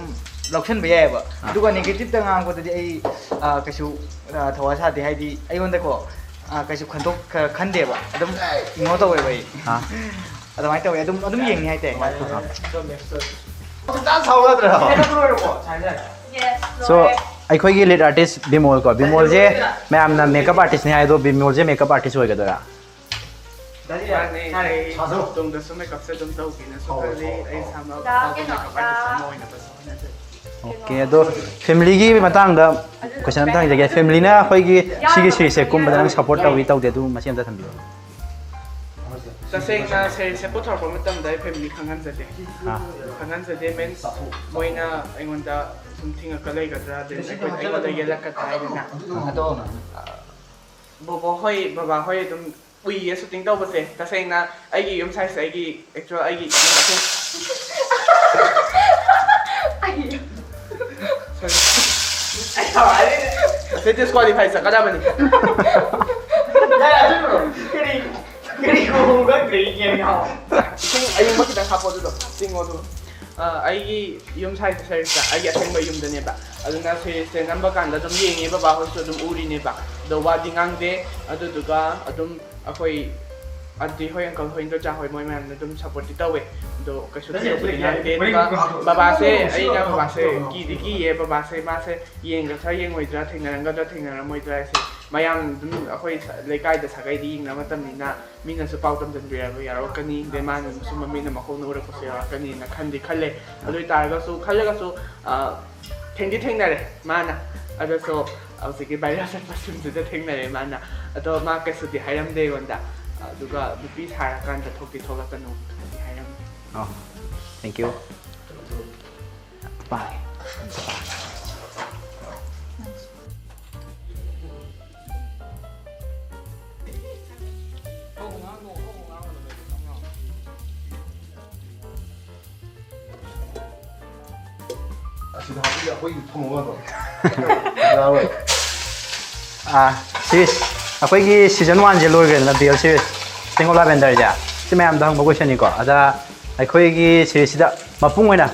ꯂꯧꯁꯟꯕ ꯌꯥꯏꯑꯕ꯫ ꯑꯗꯨꯒ ꯅꯦꯒꯦꯇꯤꯞꯇ ꯉꯥꯡꯉꯛꯄꯗꯗꯤ ꯑꯩ ꯑꯥ, ꯀꯩꯁꯨ ꯑꯥ, ꯊꯧꯋꯥ ꯁꯥꯗꯦ ꯍꯥꯏꯗꯤ ꯑꯩꯉꯣꯟꯗꯀꯣ ꯑꯥ, ꯀꯩꯁꯨ ꯈꯟꯗꯣꯛ ꯈ- ꯈꯟꯗꯦꯕ ꯑꯗꯨꯝ ꯏꯒꯅꯣꯔ ꯇꯧꯋꯦꯕ ꯑꯩ꯫ ꯑꯥ꯫ ꯑꯗꯨꯃꯥꯏꯅ ꯇꯧꯋꯦ ꯑꯗꯨꯝ ꯑꯗꯨꯝ ꯌꯦꯡꯅꯤ ꯍꯥꯏꯇꯥꯔꯦ꯫ ꯁꯨꯡꯇꯥ ꯁꯥꯎꯔꯗ꯭ꯔꯣ? Yes, So ꯑꯩꯈꯣꯏꯒꯤ ꯂꯤꯗ ꯑꯥꯔꯇꯤꯁ ꯕꯤꯃꯣꯜ ꯀꯣ, ꯕꯤꯃꯣꯜꯁꯦ ꯃꯌꯥꯝꯅ ꯃꯦꯀꯞ ꯑꯥꯔꯇꯤꯁꯅꯦ ꯍꯥꯏ ꯑꯗꯣ ꯕꯤꯃꯣꯜꯁꯦ ꯃꯦꯀꯞ ꯑꯥꯔꯇꯤꯁ ꯑꯣꯏꯒꯗꯣꯏꯔꯥ? ꯃꯥꯅꯦ, ꯑꯩ ꯇꯨꯡꯗꯁꯨ ꯃꯦꯀꯞꯁꯦ ꯑꯗꯨꯝ ꯇꯧꯒꯦꯅꯁꯨ ꯈꯜꯂꯤ꯫ ꯑꯩ ꯏꯁꯥꯃꯛ ꯂꯥꯛꯑꯣ ꯑꯐꯥꯎꯕ ꯀꯩꯅꯣ, ꯃꯦꯀꯞ ꯑꯥꯔꯇꯤꯁ ꯑꯃ ꯂꯥꯛꯑꯣ꯫ ꯑꯣꯏꯅꯕꯁꯨ ꯍꯣꯠꯅꯖꯔꯤ꯫ ꯑꯣꯀꯦ, ꯑꯗꯣ ꯐꯦꯃꯤꯂꯤꯒꯤ ꯃꯇꯥꯡꯗ ꯀꯣꯏꯁꯟ ꯑꯝꯇ ꯍꯪꯖꯒꯦ꯫ ꯐꯦꯃꯤꯂꯤꯅ ꯑꯩꯈꯣꯏꯒꯤ ꯁꯤꯒꯤ ꯁꯤꯔꯤꯁꯁꯦ ꯀꯨꯝꯕꯗ ꯅꯪ ꯁꯞꯄꯣꯔꯠ ꯇꯧꯏ ꯇꯧꯗꯦ ꯑꯗꯨ ꯃꯁꯤ ꯑꯝꯇ ꯊꯝꯕꯤꯌꯨ꯫ ꯇꯁꯦꯡꯅ ꯁꯦꯔꯤꯁꯁꯦ ꯄꯨꯊꯣꯔꯛꯄ ꯃꯇꯝꯗ ꯑꯩ ꯐꯦꯃꯤꯂꯤ ꯈꯪꯍꯟꯖꯗꯦ꯫ ꯑꯥ꯫ ꯈꯪꯍꯟꯖꯗꯦ ꯃꯤꯟꯁ ꯃꯣꯏꯅ ꯑꯩꯉꯣꯟꯗ ꯁꯨꯝ ꯊꯤꯡꯉꯛꯀ ꯂꯩꯒꯗ꯭ꯔꯥ, then ꯑꯩꯈꯣꯏ ꯑꯩꯉꯣꯟꯗ ꯌꯦꯜꯂꯛꯀꯗ꯭ꯔꯥ ꯍꯥꯏꯗꯅ꯫ ꯑꯗꯣ ꯕꯣꯕꯣ ꯍꯣꯏ, ꯕꯕꯥ ꯍꯣꯏ ꯑꯗꯨꯝ ꯎꯏꯌꯦ ꯁꯨꯇꯤꯡ ꯇꯧꯕꯁꯦ꯫ ꯇꯁꯦꯡꯅ ꯑꯩꯒꯤ ꯌꯨꯝ ꯁꯥꯏꯁꯦ ꯑꯩꯒꯤ ꯑꯦꯛꯆꯨꯋꯦꯜ ꯑꯩꯒꯤ ꯌꯨꯝ ꯑꯁꯦꯡ- ꯑꯩ ꯑꯁꯤ ꯗꯤꯁꯀ꯭ꯋꯥꯂꯤꯐꯥꯏ ꯆꯠꯀꯗꯕꯅꯤ꯫ ꯀꯔꯤ ꯀꯔꯤ ꯈꯣꯡꯒ ꯀꯔꯤ ꯌꯦꯡꯉꯣ꯫ ꯏꯁꯤꯡ ꯑꯌꯤꯡꯕ ꯈꯤꯇꯪ ꯍꯥꯞꯄꯣ ꯑꯗꯨꯗꯣ꯫ ꯆꯤꯡꯉꯣ ꯑꯗꯨꯒ꯫ ꯑ, ꯑꯩꯒꯤ ꯌꯨꯝ ꯁꯥꯏꯁꯦ ꯁꯔꯤꯁꯇ ꯑꯩꯒꯤ ꯑꯁꯦꯡꯕ ꯌꯨꯝꯗꯅꯦꯕ꯫ ꯑꯗꯨꯅ ꯁꯤꯔꯤꯁꯁꯦ ꯅꯝꯕ ꯀꯥꯟꯗ ꯑꯗꯨꯝ ꯌꯦꯡꯉꯦ, ꯕꯕꯥ ꯍꯣꯏꯁꯨ ꯑꯗꯨꯝ ꯎꯔꯤꯅꯦꯕ꯫ ꯑꯗꯣ ꯋꯥꯗꯤ ꯉꯥꯡꯗꯦ꯫ ꯑꯗꯨꯗꯨꯒ ꯑꯗꯨꯝ ꯑꯩꯈꯣꯏ ꯑꯟꯇꯤ ꯍꯣꯏ, ꯑꯪꯀꯜ ꯍꯣꯏ, ꯏꯟꯗꯣꯆꯥ ꯍꯣꯏ, ꯃꯣꯏ ꯃꯌꯥꯝꯅ ꯑꯗꯨꯝ ꯁꯞꯄꯣꯔꯠꯇꯤ ꯇꯧꯋꯦ꯫ ꯑꯗꯣ ꯀꯩꯁꯨ ꯊꯣꯏꯗꯣꯛꯄꯗꯤ ꯉꯥꯡꯗꯦ꯫ ꯑꯗꯨꯒ ꯕꯕꯥꯁꯦ, ꯑꯩꯅ ꯕꯕꯥꯁꯦ ꯀꯤꯗꯤ ꯀꯤꯌꯦ꯫ ꯕꯕꯥꯁꯦ ꯃꯥꯁꯦ ꯌꯦꯡꯒꯗ꯭ꯔꯥ ꯌꯦꯡꯉꯣꯏꯗ꯭ꯔꯥ, ꯊꯦꯡꯅꯔꯝꯒꯗ꯭ꯔꯥ ꯊꯦꯡꯅꯔꯝꯃꯣꯏꯗ꯭ꯔꯥ ꯍꯥꯏꯁꯦ, ꯃꯌꯥꯝ ꯑꯗꯨꯝ ꯑꯩꯈꯣꯏ ꯂꯩꯀꯥꯏꯗ ꯁꯥꯒꯩꯗꯤ ꯌꯦꯡꯅꯕ ꯃꯇꯝꯅꯤꯅ ꯃꯤꯅꯁꯨ ꯄꯥꯎ ꯇꯝꯁꯤꯟꯕꯤꯔꯛꯄ ꯌꯥꯎꯔꯛꯀꯅꯤ, ꯑꯗꯩ ꯃꯥꯅꯁꯨ ꯃꯃꯤꯠꯅ ꯃꯈꯣꯡꯅ ꯎꯔꯛꯄꯁꯨ ꯌꯥꯎꯔꯛꯀꯅꯤꯅ ꯈꯟꯗꯤ ꯈꯜꯂꯦ꯫ ꯑꯗꯨ ꯑꯣꯏ ꯇꯥꯔꯒꯁꯨ, ꯈꯜꯂꯒꯁꯨ, ꯑ, ꯊꯦꯡꯗꯤ ꯊꯦꯡꯅꯔꯦ ꯃꯥꯅ꯫ ꯑꯗꯨꯁꯨ ꯍꯧꯖꯤꯛꯀꯤ ꯚꯥꯏꯔꯦꯜ ꯆꯠꯄ ꯁꯤꯟꯗꯨꯗ ꯊꯦꯡꯅꯔꯦ ꯃꯥꯅ꯫ ꯑꯗꯣ ꯃꯥ ꯀꯩꯁꯨꯗꯤ ꯍꯥꯏꯔꯝꯗꯦ ꯑꯩꯉꯣꯟꯗ꯫ ꯑꯗꯨꯒ ꯅꯨꯄꯤ ꯁꯥꯔꯀꯥꯟꯗ ꯊꯣꯛꯇꯤ ꯊꯣꯛꯂꯛꯀꯅꯨ ꯈꯔꯗꯤ ꯍꯥꯏꯔꯝꯃꯦ꯫ Oh, thank you. Bye. ꯑꯁꯤꯗ ꯍꯥꯞꯄꯤꯁꯦ ꯑꯩꯈꯣꯏꯒꯤ ꯊꯝꯃꯣ ꯌꯥꯗ꯭ꯔꯣ? ꯌꯥꯔꯣꯏ꯫ ꯑꯥ, ꯁꯤꯔꯤꯁ, ꯑꯩꯈꯣꯏꯒꯤ ꯁꯤꯖꯟ ꯋꯥꯟꯁꯦ ꯂꯣꯏꯈ꯭ꯔꯦꯗꯅ, B L series, Sting of Lavenderꯁꯦ꯫ ꯁꯤ ꯃꯌꯥꯝꯗ ꯍꯪꯕ ꯀꯣꯏꯁꯟꯅꯤꯀꯣ꯫ ꯑꯗ ꯑꯩꯈꯣꯏꯒꯤ ꯁꯤꯔꯤꯁꯁꯤꯗ ꯃꯄꯨꯡ ꯑꯣꯏꯅ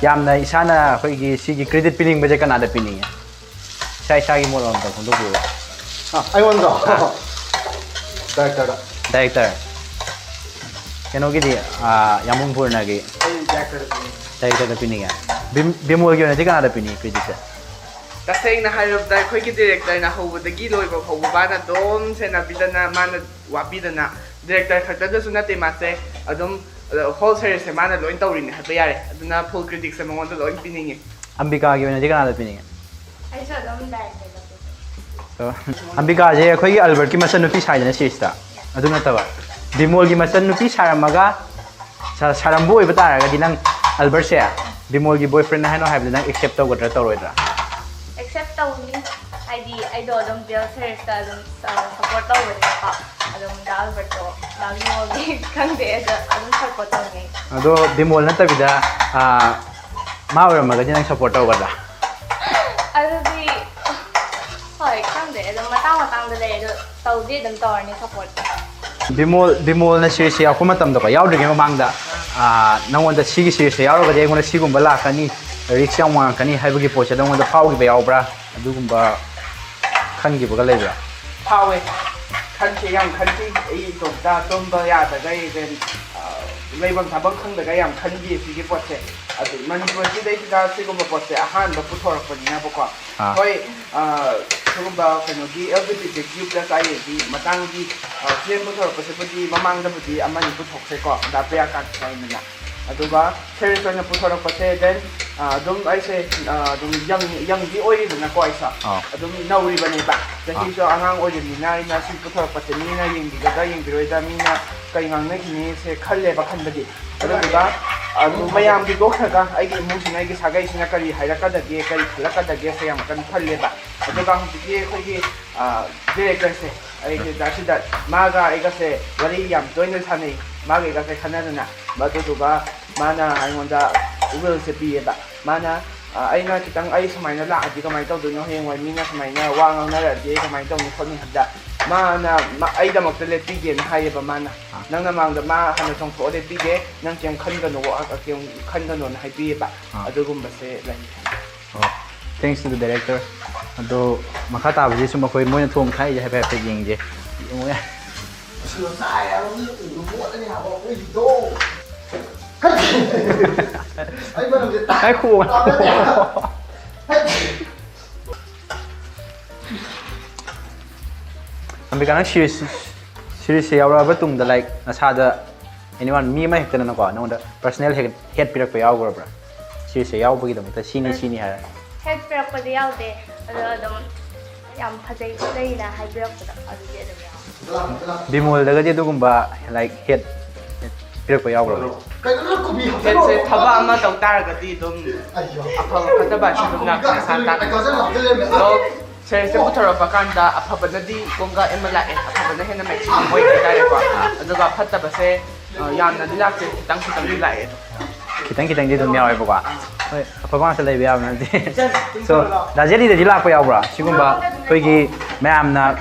ꯌꯥꯝꯅ ꯏꯁꯥꯅ ꯑꯩꯈꯣꯏꯒꯤ ꯁꯤꯒꯤ ꯀ꯭ꯔꯦꯗꯤꯠ ꯄꯤꯅꯤꯡꯕꯁꯦ ꯀꯅꯥꯗ ꯄꯤꯅꯤꯡꯉꯦ? ꯏꯁꯥ ꯏꯁꯥꯒꯤ ꯃꯣꯠ ꯑꯃꯇ ꯐꯣꯡꯗꯣꯛꯄꯤꯌꯨ꯫ ꯑꯥ, ꯑꯩꯉꯣꯟꯗ꯭ꯔꯣ? ꯗꯥꯏꯔꯦꯛꯇꯔꯗ꯫ ꯗꯥꯏꯔꯦꯛꯇꯔ꯫ ꯀꯩꯅꯣꯒꯤꯗꯤ, ꯑꯥ, ꯌꯥꯝꯕꯨꯡ ꯄꯨꯔꯅꯒꯤ ꯑꯩ ꯗꯥꯏꯔꯦꯛꯇꯔꯗ ꯄꯤꯅꯤꯡꯉꯦ꯫ ꯗꯥꯏꯔꯦꯛꯇꯔꯗ ꯄꯤꯅꯤꯡꯉꯦ꯫ ꯕꯤꯝ-, ꯕꯤꯃꯣꯜꯒꯤ ꯑꯣꯏꯅꯗꯤ ꯀꯅꯥꯗ ꯄꯤꯅꯤꯡꯉꯤ ꯀ꯭ꯔꯦꯗꯤꯠꯁꯦ? ꯇꯁꯦꯡꯅ ꯍꯥꯏꯔꯕꯗ, ꯑꯩꯈꯣꯏꯒꯤ ꯗꯤꯔꯦꯛꯇꯔꯅ ꯍꯧꯕꯗꯒꯤ ꯂꯣꯏꯕ ꯐꯥꯎꯕ ꯃꯥꯅ ꯑꯗꯨꯝ ꯁꯦꯟꯅꯕꯤꯗꯅ, ꯃꯥꯅ ꯋꯥꯕꯤꯗꯅ, ꯗꯤꯔꯦꯛꯇꯔ ꯈꯛꯇꯗꯁꯨ ꯅꯠꯇꯦ ꯃꯥꯁꯦ, ꯑꯗꯨꯝ ꯍꯣꯜ ꯁꯦꯔꯤꯁꯁꯦ ꯃꯥꯅ ꯂꯣꯏ ꯇꯧꯔꯤꯅꯦ ꯍꯥꯏꯕ ꯌꯥꯔꯦ꯫ ꯑꯗꯨꯅ ꯐꯨꯜ ꯀ꯭ꯔꯤꯇꯤꯛꯁꯦ ꯃꯉꯣꯟꯗ ꯂꯣꯏ ꯄꯤꯅꯤꯡꯉꯦ꯫ ꯑꯝꯕꯤꯀꯥꯒꯤ ꯑꯣꯏꯅꯗꯤ ꯀꯅꯥꯗ ꯄꯤꯅꯤꯡꯉꯦ? ꯑꯩꯁꯨ ꯑꯗꯨꯝ ꯗꯥꯏꯔꯦꯛꯇꯔꯗ ꯄꯤꯖꯩ꯫ ꯑꯗꯣ ꯑꯝꯕꯤꯀꯥꯁꯦ ꯑꯩꯈꯣꯏꯒꯤ ꯑꯜꯕꯔꯠꯀꯤ ꯃꯆꯟꯅꯨꯄꯤ ꯁꯥꯏꯗꯅ ꯁꯤꯔꯤꯁꯇ, ꯑꯗꯨ ꯅꯠꯇꯕ ꯕꯤꯃꯣꯜꯒꯤ ꯃꯆꯟꯅꯨꯄꯤ ꯁꯥꯔꯝꯃꯒ ꯁꯥ-, ꯁꯥꯔꯝꯕ ꯑꯣꯏꯕ ꯇꯥꯔꯒꯗꯤ ꯅꯪ ꯑꯜꯕꯔꯠꯁꯦ ꯕꯤꯃꯣꯜꯒꯤ ꯕꯣꯏꯐ꯭ꯔꯦꯟ ꯍꯥꯏꯅꯣ ꯍꯥꯏꯕꯗ ꯅꯪ ꯑꯦꯛꯁꯦꯞ ꯇꯧꯒꯗ꯭ꯔꯥ ꯇꯧꯔꯣꯏꯗ꯭ꯔꯥ? ꯑꯦꯛꯁꯦꯞ ꯇꯧꯅꯤ꯫ ꯍꯥꯏꯗꯤ ꯑꯩꯗꯣ ꯑꯗꯨꯝ ꯕꯤ ꯑꯦꯜ ꯁꯦꯔꯤꯁꯇ ꯑꯗꯨꯝ ꯁꯞꯄꯣꯔꯠ ꯇꯧꯕꯅꯤꯅꯀꯣ꯫ ꯑꯗꯨꯝ ꯗꯥ ꯑꯜꯕꯔꯠꯇꯣ, ꯗꯥ ꯕꯤꯃꯣꯜꯒꯤ ꯈꯪꯗꯦ, ꯑꯗꯣ ꯑꯗꯨꯝ ꯁꯞꯄꯣꯔꯠ ꯇꯧꯅꯤ꯫ ꯑꯗꯣ ꯕꯤꯃꯣꯜ ꯅꯠꯇꯕꯤꯗ, ꯑꯥ, ꯃꯥ ꯑꯣꯏꯔꯝꯃꯒꯗꯤ ꯅꯪ ꯁꯞꯄꯣꯔꯠ ꯇꯧꯒꯗ꯭ꯔꯥ? ꯑꯗꯨꯗꯤ ꯍꯣꯏ, ꯈꯪꯗꯦ, ꯑꯗꯨꯝ ꯃꯇꯥꯡ ꯃꯇꯥꯡꯗ ꯂꯩ꯫ ꯑꯗꯣ ꯇꯧꯗꯤ ꯑꯗꯨꯝ ꯇꯧꯔꯅꯤ ꯁꯞꯄꯣꯔꯠ꯫ ꯕꯤꯃꯣꯜ, ꯕꯤꯃꯣꯜꯅ ꯁꯤꯔꯤꯁꯁꯦ ꯌꯥꯎꯔꯛꯄ ꯃꯇꯝꯗꯀꯣ, ꯌꯥꯎꯗ꯭ꯔꯤꯉꯩ ꯃꯃꯥꯡꯗ, ꯑꯥ, ꯅꯪꯉꯣꯟꯗ ꯁꯤꯒꯤ ꯁꯤꯔꯤꯁꯁꯦ ꯌꯥꯎꯔꯒꯗꯤ ꯑꯩꯉꯣꯟꯗ ꯁꯤꯒꯨꯝꯕ ꯂꯥꯛꯀꯅꯤ, ꯔꯤꯛꯁ ꯌꯥꯝ ꯋꯥꯡꯉꯛꯀꯅꯤ ꯍꯥꯏꯕꯒꯤ ꯄꯣꯠꯁꯦ ꯅꯪꯉꯣꯟꯗ ꯐꯥꯎꯈꯤꯕ ꯌꯥꯎꯕ꯭ꯔꯥ? ꯑꯗꯨꯒꯨꯝꯕ ꯈꯟꯈꯤꯕꯒ ꯂꯩꯕ꯭ꯔꯥ? ꯐꯥꯎꯋꯦ꯫ ꯁꯦ ꯌꯥꯝ ꯈꯟꯈꯤ꯫ ꯑꯩ ꯏꯇꯣꯝꯇ ꯇꯨꯝꯕ ꯌꯥꯗꯒꯩ, then, ꯑ, ꯂꯩꯐꯝ ꯊꯥꯐꯝ ꯈꯪꯗꯒꯩ ꯌꯥꯝ ꯈꯟꯈꯤ ꯁꯤꯒꯤ ꯄꯣꯠꯁꯦ꯫ ꯑꯗꯨ ꯃꯅꯤꯄꯨꯔꯁꯤꯗꯩꯁꯤꯗ ꯁꯤꯒꯨꯝꯕ ꯄꯣꯠꯁꯦ ꯑꯍꯥꯟꯕ ꯄꯨꯊꯣꯔꯛꯄꯅꯤꯅꯀꯣ꯫ ꯑꯥ꯫ ꯍꯣꯏ, ꯑ, ꯁꯤꯒꯨꯝꯕ ꯀꯩꯅꯣꯒꯤ L G B T Q plus I A ꯒꯤ ꯃꯇꯥꯡꯒꯤ, ꯑ, ꯐꯤꯂꯝ ꯄꯨꯊꯣꯔꯛꯄꯁꯤꯕꯨꯗꯤ ꯃꯃꯥꯡꯗꯕꯨꯗꯤ ꯑꯃꯅꯤ ꯄꯨꯊꯣꯛꯈ꯭ꯔꯦꯀꯣ, ꯗꯥ ꯄ꯭ꯔꯤꯌꯥꯀꯥꯟꯇ ꯍꯥꯏꯗꯅ꯫ ꯑꯗꯨꯒ ꯁꯦꯔꯤꯌꯁ ꯑꯣꯏꯅ ꯄꯨꯊꯣꯔꯛꯄꯁꯦ, then, ꯑ, ꯑꯗꯨꯝ ꯑꯩꯁꯦ, ꯑ, ꯑꯗꯨꯝ ꯌꯪ, ꯌꯪꯗꯤ ꯑꯣꯏꯔꯤꯗꯅꯀꯣ ꯑꯩꯁꯦ꯫ ꯑꯥ꯫ ꯑꯗꯨꯝ ꯅꯧꯔꯤꯕꯅꯦꯕ꯫ ꯑꯥ꯫ ꯆꯍꯤꯁꯨ ꯑꯉꯥꯡ ꯑꯣꯏꯔꯤꯕꯅꯤꯅ ꯑꯩꯅ ꯁꯤ ꯄꯨꯊꯣꯔꯛꯄꯁꯦ ꯃꯤꯅ ꯌꯦꯡꯕꯤꯒꯗ꯭ꯔꯥ ꯌꯦꯡꯕꯤꯔꯣꯏꯗ꯭ꯔꯥ, ꯃꯤꯅ ꯀꯩ ꯉꯥꯡꯅꯈꯤꯅꯤ ꯁꯦ ꯈꯜꯂꯦꯕ ꯈꯟꯕꯗꯤ꯫ ꯑꯗꯨꯗꯨꯒ ꯑꯗꯨ ꯃꯌꯥꯝꯗꯤ ꯇꯣꯛꯈ꯭ꯔꯒ ꯑꯩꯒꯤ ꯏꯃꯨꯡꯁꯤꯅ, ꯑꯩꯒꯤ ꯁꯥꯒꯩꯁꯤꯅ ꯀꯔꯤ ꯍꯥꯏꯔꯛꯀꯗꯒꯦ, ꯀꯔꯤ ꯈꯜꯂꯛꯀꯗꯒꯦ ꯁꯦ ꯌꯥꯝ ꯀꯟꯅ ꯈꯜꯂꯦꯕ꯫ ꯑꯗꯨꯒ ꯍꯧꯖꯤꯛꯀꯤ ꯑꯩꯈꯣꯏꯒꯤ, ꯑ, ꯗꯤꯔꯦꯛꯇꯔꯁꯦ, ꯑꯩꯒꯤ ꯗꯥ ꯁꯤꯗ ꯃꯥꯒ ꯑꯩꯒꯁꯦ ꯋꯥꯔꯤ ꯌꯥꯝ ꯇꯣꯏꯅ ꯁꯥꯟꯅꯩ, ꯃꯥꯒ ꯑꯩꯒꯁꯦ ꯈꯟꯅꯗꯅ꯫ ꯑꯗꯨꯗꯨꯒ ꯃꯥꯅ ꯑꯩꯉꯣꯟꯗ ꯔꯨꯜꯁꯦ ꯄꯤꯌꯦꯕ꯫ ꯃꯥꯅ, ꯑ, ꯑꯩꯅ ꯈꯤꯇꯪ, ꯑꯩ ꯁꯨꯃꯥꯏꯅ ꯂꯥꯛꯑꯗꯤ ꯀꯃꯥꯏꯅ ꯇꯧꯗꯣꯏꯅꯣ, ꯍꯌꯦꯡꯋꯥꯏ ꯃꯤꯅ ꯁꯨꯃꯥꯏꯅ ꯋꯥ ꯉꯥꯡꯅꯔꯛꯑꯗꯤ ꯑꯩ ꯀꯃꯥꯏꯅ ꯇꯧꯅꯤ ꯈꯣꯠꯅꯤ ꯍꯥꯏꯕꯗ, ꯃꯥꯅ ꯃ-, ꯑꯩꯗꯃꯛꯇ ꯂꯦꯞꯄꯤꯒꯦꯅ ꯍꯥꯏꯌꯦꯕ ꯃꯥꯅ꯫ ꯑꯥ꯫ "ꯅꯪꯅ ꯃꯥꯡꯗ ꯃꯥ ꯍꯥꯟꯅ ꯆꯣꯡꯊꯣꯛꯑ ꯂꯦꯞꯄꯤꯒꯦ, ꯅꯪ ꯀꯩꯝ ꯈꯟꯒꯅꯨ, ꯀꯩꯝ ꯈꯟꯒꯅꯣꯅ" ꯍꯥꯏꯕꯤꯌꯦꯕ꯫ ꯑꯥ꯫ ꯑꯗꯨꯒꯨꯝꯕꯁꯦ ꯂꯩ꯫ ꯑꯣ, thanks to the director꯫ ꯑꯗꯣ ꯃꯈꯥ ꯇꯥꯕꯁꯤ ꯁꯨꯝ ꯑꯩꯈꯣꯏ ꯃꯣꯏꯅ ꯊꯣꯡ ꯈꯥꯛꯏꯁꯦ ꯍꯥꯏꯐꯦꯠ ꯍꯥꯏꯐꯦꯠ ꯌꯦꯡꯁꯦ꯫ ꯌꯦꯡꯉꯨ ꯌꯥꯏ꯫ ꯑꯁ, ꯉꯁꯥꯏ ꯑꯌꯨꯛ ꯎꯕ ꯄꯣꯠꯅꯤ ꯍꯥꯏꯕ ꯑꯩꯈꯣꯏꯒꯤꯗꯣ꯫ ꯑꯩ ꯃꯔꯝꯁꯦ ꯇꯥ-, ꯉꯥꯏꯈꯣ꯫ ꯇꯥꯟꯅꯗꯦ ꯍꯥꯏꯕ꯫ ꯑꯝꯕꯤꯀꯥ, ꯅꯪ ꯁꯤꯔꯤꯁ, ꯁꯤꯔꯤꯁꯁꯦ ꯌꯥꯎꯔꯛꯑꯕ ꯇꯨꯡꯗ, like, ꯅꯁꯥꯗ anyone, ꯃꯤ ꯑꯃ ꯍꯦꯛꯇꯅꯀꯣ, ꯅꯉꯣꯟꯗ personal ꯍꯦꯠ, ꯍꯦꯠ ꯄꯤꯔꯛꯄ ꯌꯥꯎꯈ꯭ꯔꯕ꯭ꯔꯥ? ꯁꯤꯔꯤꯁꯁꯦ ꯌꯥꯎꯕꯒꯤꯗꯃꯛꯇ ꯁꯤꯅꯤ, ꯁꯤꯅꯤ ꯍꯥꯏꯔ꯫ ꯍꯦꯠ ꯄꯤꯔꯛꯄꯗꯤ ꯌꯥꯎꯗꯦ, ꯑꯗꯣ ꯑꯗꯨꯝ ꯌꯥꯝ ꯐꯖꯩ ꯈꯣꯠꯆꯩꯅ ꯍꯥꯏꯕꯤꯔꯛꯄꯗꯣ ꯑꯗꯨꯗꯤ ꯑꯗꯨꯝ ꯌꯥꯎꯋꯦ꯫ ꯕꯤꯃꯣꯜꯗꯒꯗꯤ ꯑꯗꯨꯒꯨꯝꯕ, like, ꯍꯦꯠ ꯄꯤꯔꯛꯄ ꯌꯥꯎꯈ꯭ꯔꯕꯣ? ꯀꯩꯅꯣ ꯅꯪ ꯀꯣꯕꯤ ꯍꯥꯞꯆꯜꯂꯣ? ꯍꯦꯠꯁꯦ ꯊꯕꯛ ꯑꯃ ꯇꯧ ꯇꯥꯔꯒꯗꯤ ꯑꯗꯨꯝ ꯑꯩꯌꯣ꯫ ꯑꯐꯕ ꯐꯠꯇꯕ ꯍꯥꯏꯁꯦ ꯑꯗꯨꯝ ꯂꯥꯛꯄ ꯃꯁꯥꯅ ꯇꯥꯕꯅꯤ꯫ ꯑꯗꯣ ꯁꯦꯔꯤꯁꯁꯦ ꯄꯨꯊꯣꯔꯛꯄ ꯀꯥꯟꯗ ꯑꯐꯕꯅꯗꯤ ꯀꯣꯡꯒ ꯑꯃ ꯂꯥꯛꯑꯦ, ꯑꯐꯕꯅ ꯍꯦꯟꯅ ꯃꯦꯛꯁꯤꯃꯝ ꯑꯣꯏ ꯍꯥꯏꯇꯥꯔꯦꯀꯣ꯫ ꯑꯗꯨꯒ ꯐꯠꯇꯕꯁꯦ, ꯑ, ꯌꯥꯝꯅꯗꯤ ꯂꯥꯛꯇꯦ, ꯈꯤꯇꯪ ꯈꯤꯇꯪꯗꯤ ꯂꯥꯛꯑꯦ ꯑꯗꯨꯝ꯫ ꯈꯤꯇꯪ ꯈꯤꯇꯪꯗꯤ ꯑꯗꯨꯝ ꯌꯥꯎꯋꯦꯕꯀꯣ꯫ ꯍꯣꯏ, ꯑꯐꯕ ꯉꯥꯛꯇ ꯂꯩꯕ ꯌꯥꯕ ꯅꯠꯇꯦ꯫ So, ꯗꯥ ꯖꯦꯔꯤꯗꯗꯤ ꯂꯥꯛꯄ ꯌꯥꯎꯕ꯭ꯔꯥ? ꯁꯤꯒꯨꯝꯕ ꯑꯩꯈꯣꯏꯒꯤ ꯃꯌꯥꯝꯅ,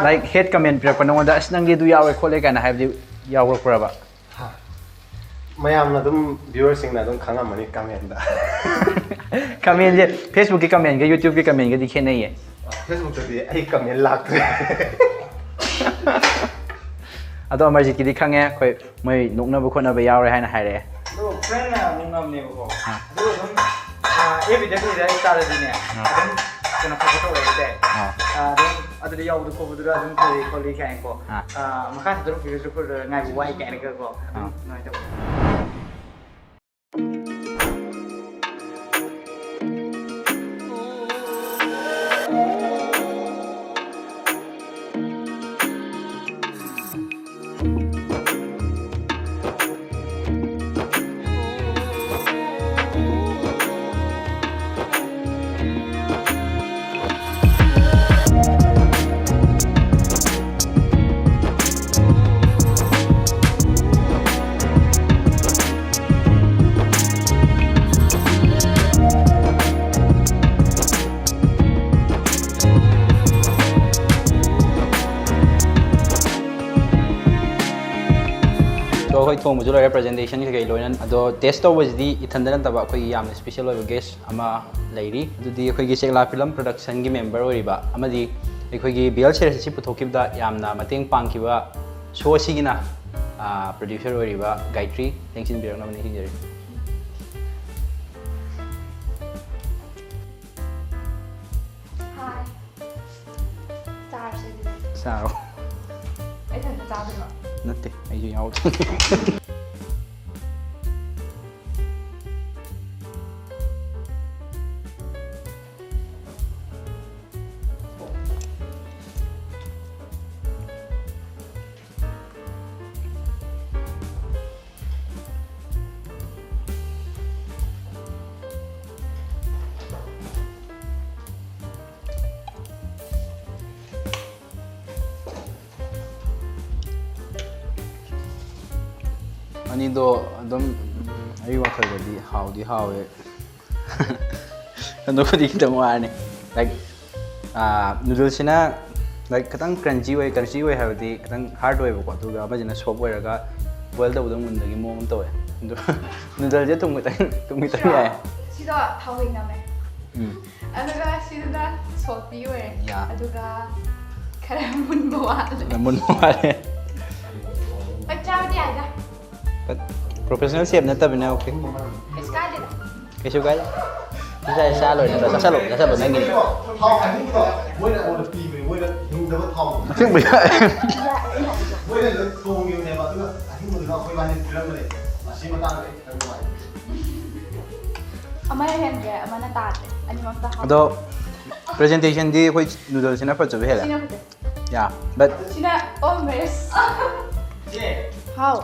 like, hate comment ꯄꯤꯔꯛꯄ ꯅꯉꯣꯟꯗ, "ꯑꯁ, ꯅꯪꯗꯤ ꯑꯗꯨ ꯌꯥꯎꯋꯦ ꯈꯣꯠꯂꯦ" ꯀꯥꯏꯅ ꯍꯥꯏꯕꯗꯤ ꯌꯥꯎꯔꯛꯄ꯭ꯔꯕ? ꯍꯥ? ꯃꯌꯥꯝꯅ ꯑꯗꯨꯝ, viewersꯁꯤꯡꯅ ꯑꯗꯨꯝ ꯈꯪꯉꯝꯃꯅꯤ commentꯇ꯫ Commentꯁꯦ Facebookꯀꯤ commentꯒ YouTubeꯀꯤ commentꯒꯗꯤ ꯈꯦꯠꯅꯩꯌꯦ꯫ Facebookꯇꯗꯤ ꯑꯩ comment ꯂꯥꯛꯇ꯭ꯔꯦ꯫ ꯑꯗꯣ ꯑꯃꯔꯖꯤꯠꯀꯤꯗꯤ ꯈꯪꯉꯦ, ꯑꯩꯈꯣꯏ ꯃꯣꯏ ꯅꯣꯛꯅꯕ ꯈꯣꯠꯅꯕ ꯌꯥꯎꯔꯦ ꯍꯥꯏꯅ ꯍꯥꯏꯔꯛꯑꯦ꯫ ꯑꯗꯣ friend ꯅ ꯅꯣꯛꯅꯕꯅꯦꯕꯀꯣ꯫ ꯑꯥ꯫ ꯑꯗꯨ ꯑꯗꯨꯝ, ꯑꯥ, F B ꯗ ꯀꯩꯗ ꯏꯟꯁꯇꯥꯗꯗꯤꯅꯦ, ꯑꯥ꯫ ꯑꯗꯨꯝ ꯀꯩꯅꯣ ꯈꯔ ꯈꯔ ꯇꯧꯔꯛꯑꯦ ꯍꯥꯏꯇꯥꯔꯦ꯫ ꯑꯥ꯫ ꯑꯥ, ꯑꯗꯨꯝ ꯑꯗꯨꯗ ꯌꯥꯎꯕꯗꯣ ꯈꯣꯠꯄꯗꯨꯗ ꯑꯗꯨꯝ ꯐꯖꯩ ꯈꯣꯠꯂꯤ ꯀꯥꯏꯅꯀꯣ꯫ ꯑꯥ꯫ ꯑꯥ, ꯃꯈꯥ ꯊꯥꯗꯣꯔꯛꯈꯤꯕꯁꯨ ꯈꯔ ꯉꯥꯏꯕ ꯋꯥꯏ ꯀꯥꯏꯅꯒꯀꯣ꯫ ꯑꯗꯨꯝ ꯑꯥ꯫ ꯑꯗꯨꯃꯥꯏꯅ ꯇꯧꯋꯦ꯫ ꯑꯗꯣ ꯑꯩꯈꯣꯏ ꯊꯣꯡꯕꯁꯨ ꯂꯣꯏꯔꯦ, presentation ꯀꯩꯀꯩ ꯂꯣꯏꯅ꯫ ꯑꯗꯣ test ꯇꯧꯕꯁꯤꯗꯤ ꯏꯊꯟꯗ ꯅꯠꯇꯕ ꯑꯩꯈꯣꯏꯒꯤ ꯌꯥꯝꯅ special ꯑꯣꯏꯕ guest ꯑꯃ ꯂꯩꯔꯤ꯫ ꯑꯗꯨꯗꯤ ꯑꯩꯈꯣꯏꯒꯤ ꯆꯦꯛꯂꯥ film production ꯒꯤ member ꯑꯣꯏꯔꯤꯕ ꯑꯃꯗꯤ ꯑꯩꯈꯣꯏꯒꯤ B L series ꯑꯁꯤ ꯄꯨꯊꯣꯛꯈꯤꯕꯗ ꯌꯥꯝꯅ ꯃꯇꯦꯡ ꯄꯥꯡꯈꯤꯕ show ꯑꯁꯤꯒꯤꯅ, ꯑꯥ, producer ꯑꯣꯏꯔꯤꯕ ꯒꯥꯌꯇ꯭ꯔꯤ ꯂꯦꯡꯁꯤꯟꯕꯤꯔꯛꯅꯕ ꯅꯤꯡꯁꯤꯡꯖꯔꯤ꯫ Hi꯫ ꯆꯥꯔꯁꯦ ꯑꯗꯨꯗꯤ꯫ ꯆꯥꯔꯣ꯫ ꯑꯩ ꯏꯊꯟꯇ ꯆꯥꯗꯣꯏꯔꯣ? ꯅꯠꯇꯦ, ꯑꯩꯁꯨ ꯌꯥꯎꯗꯣꯏꯅꯦ꯫ ꯑꯅꯤꯗꯣ ꯑꯗꯨꯝ, ꯎꯝ, ꯑꯩ ꯋꯥꯈꯜꯗꯗꯤ ꯍꯥꯎꯗꯤ ꯍꯥꯎꯋꯦ꯫ ꯑꯗꯨꯕꯨꯗꯤ ꯈꯤꯇꯪ ꯋꯥꯔꯅꯤ꯫ Like, ꯑꯥ, noodle ꯁꯤꯅ, like, ꯈꯤꯇꯪ crunchy ꯑꯣꯏ, crunchy ꯑꯣꯏ ꯍꯥꯏꯕꯗꯤ ꯈꯤꯇꯪ hard ꯑꯣꯏꯕꯀꯣ, ꯑꯗꯨꯒ ꯑꯃꯁꯤꯅ soft ꯑꯣꯏꯔꯒ boil ꯇꯧꯕꯗ ꯃꯨꯟꯕꯒꯤ ꯃꯑꯣꯡ ꯑꯃ ꯇꯧꯋꯦ꯫ ꯑꯗꯨ noodle ꯁꯦ ꯊꯨꯝ ꯈꯤꯇꯪ, ꯊꯨꯝ ꯈꯤꯇꯪ ꯁꯤꯔꯣ? ꯌꯥꯏ꯫ ꯁꯤꯗꯣ ꯊꯥꯎ ꯍꯩꯅꯝꯃꯦ꯫ ꯎꯝ꯫ ꯑꯗꯨꯒ ꯁꯤꯗꯨꯅ salty ꯑꯣꯏꯔꯦ꯫ ꯌꯥ꯫ ꯑꯗꯨꯒ ꯈꯔ ꯃꯨꯟꯕ ꯋꯥꯠꯂꯦ꯫ ꯈꯔ ꯃꯨꯟꯕ ꯋꯥꯠꯂꯦ꯫ ꯆꯥꯛ ꯆꯥꯕꯗꯤ ꯌꯥꯏꯗ꯫ Professional chef ꯅꯠꯇꯕꯅꯤꯅ, okay. ꯀꯩꯁꯨ ꯀꯥꯏꯗꯦꯗ꯫ ꯀꯩꯁꯨ ꯀꯥꯏꯗꯦ꯫ ꯆꯥꯛ ꯆꯥ ꯂꯣꯏꯔꯦ ꯅꯠꯇ꯭ꯔꯣ? ꯆꯥꯁꯜꯂꯣ, ꯆꯥꯁꯜꯂꯣ, ꯅꯪꯒꯤꯅꯤ꯫ ꯊꯥꯎ ꯑꯍꯤꯡꯕꯗꯣ ꯃꯣꯏꯅ ꯑꯩꯉꯣꯟꯗ ꯄꯤꯕꯅꯦ, ꯃꯣꯏꯅ ꯍꯤꯡꯗꯕ ꯊꯥꯎꯗꯣ꯫ ꯑꯁꯦꯡꯕ ꯌꯥꯏ꯫ ꯃꯣꯏꯅ ꯂꯣꯏ ꯊꯣꯡꯈꯤꯕꯅꯦꯕ, ꯑꯗꯨꯒ ꯑꯍꯤꯡꯕꯗꯨꯅ ꯑꯩꯈꯣꯏ ꯏꯕꯥꯅꯤ ꯄꯤꯔꯝꯕꯅꯦ꯫ ꯃꯁꯤ ꯃꯇꯥꯡꯗ ꯑꯩ ꯈꯤꯇꯪ ꯅꯨꯡꯉꯥꯏꯇꯦ꯫ ꯑꯃꯅ ꯍꯦꯟꯗ꯭ꯔꯦ, ꯑꯃꯅ ꯇꯥꯗ꯭ꯔꯦ꯫ ꯑꯅꯤꯃꯛꯇ ꯍꯥꯎ꯫ ꯑꯗꯣ presentationꯗꯤ ꯑꯩꯈꯣꯏ noodleꯁꯤꯅ ꯐꯖꯕ ꯍꯦꯜꯂꯦ꯫ ꯁꯤꯅ ꯐꯖꯩ꯫ Yeah, but ꯁꯤꯅ almost꯫ ꯍꯥꯎ꯫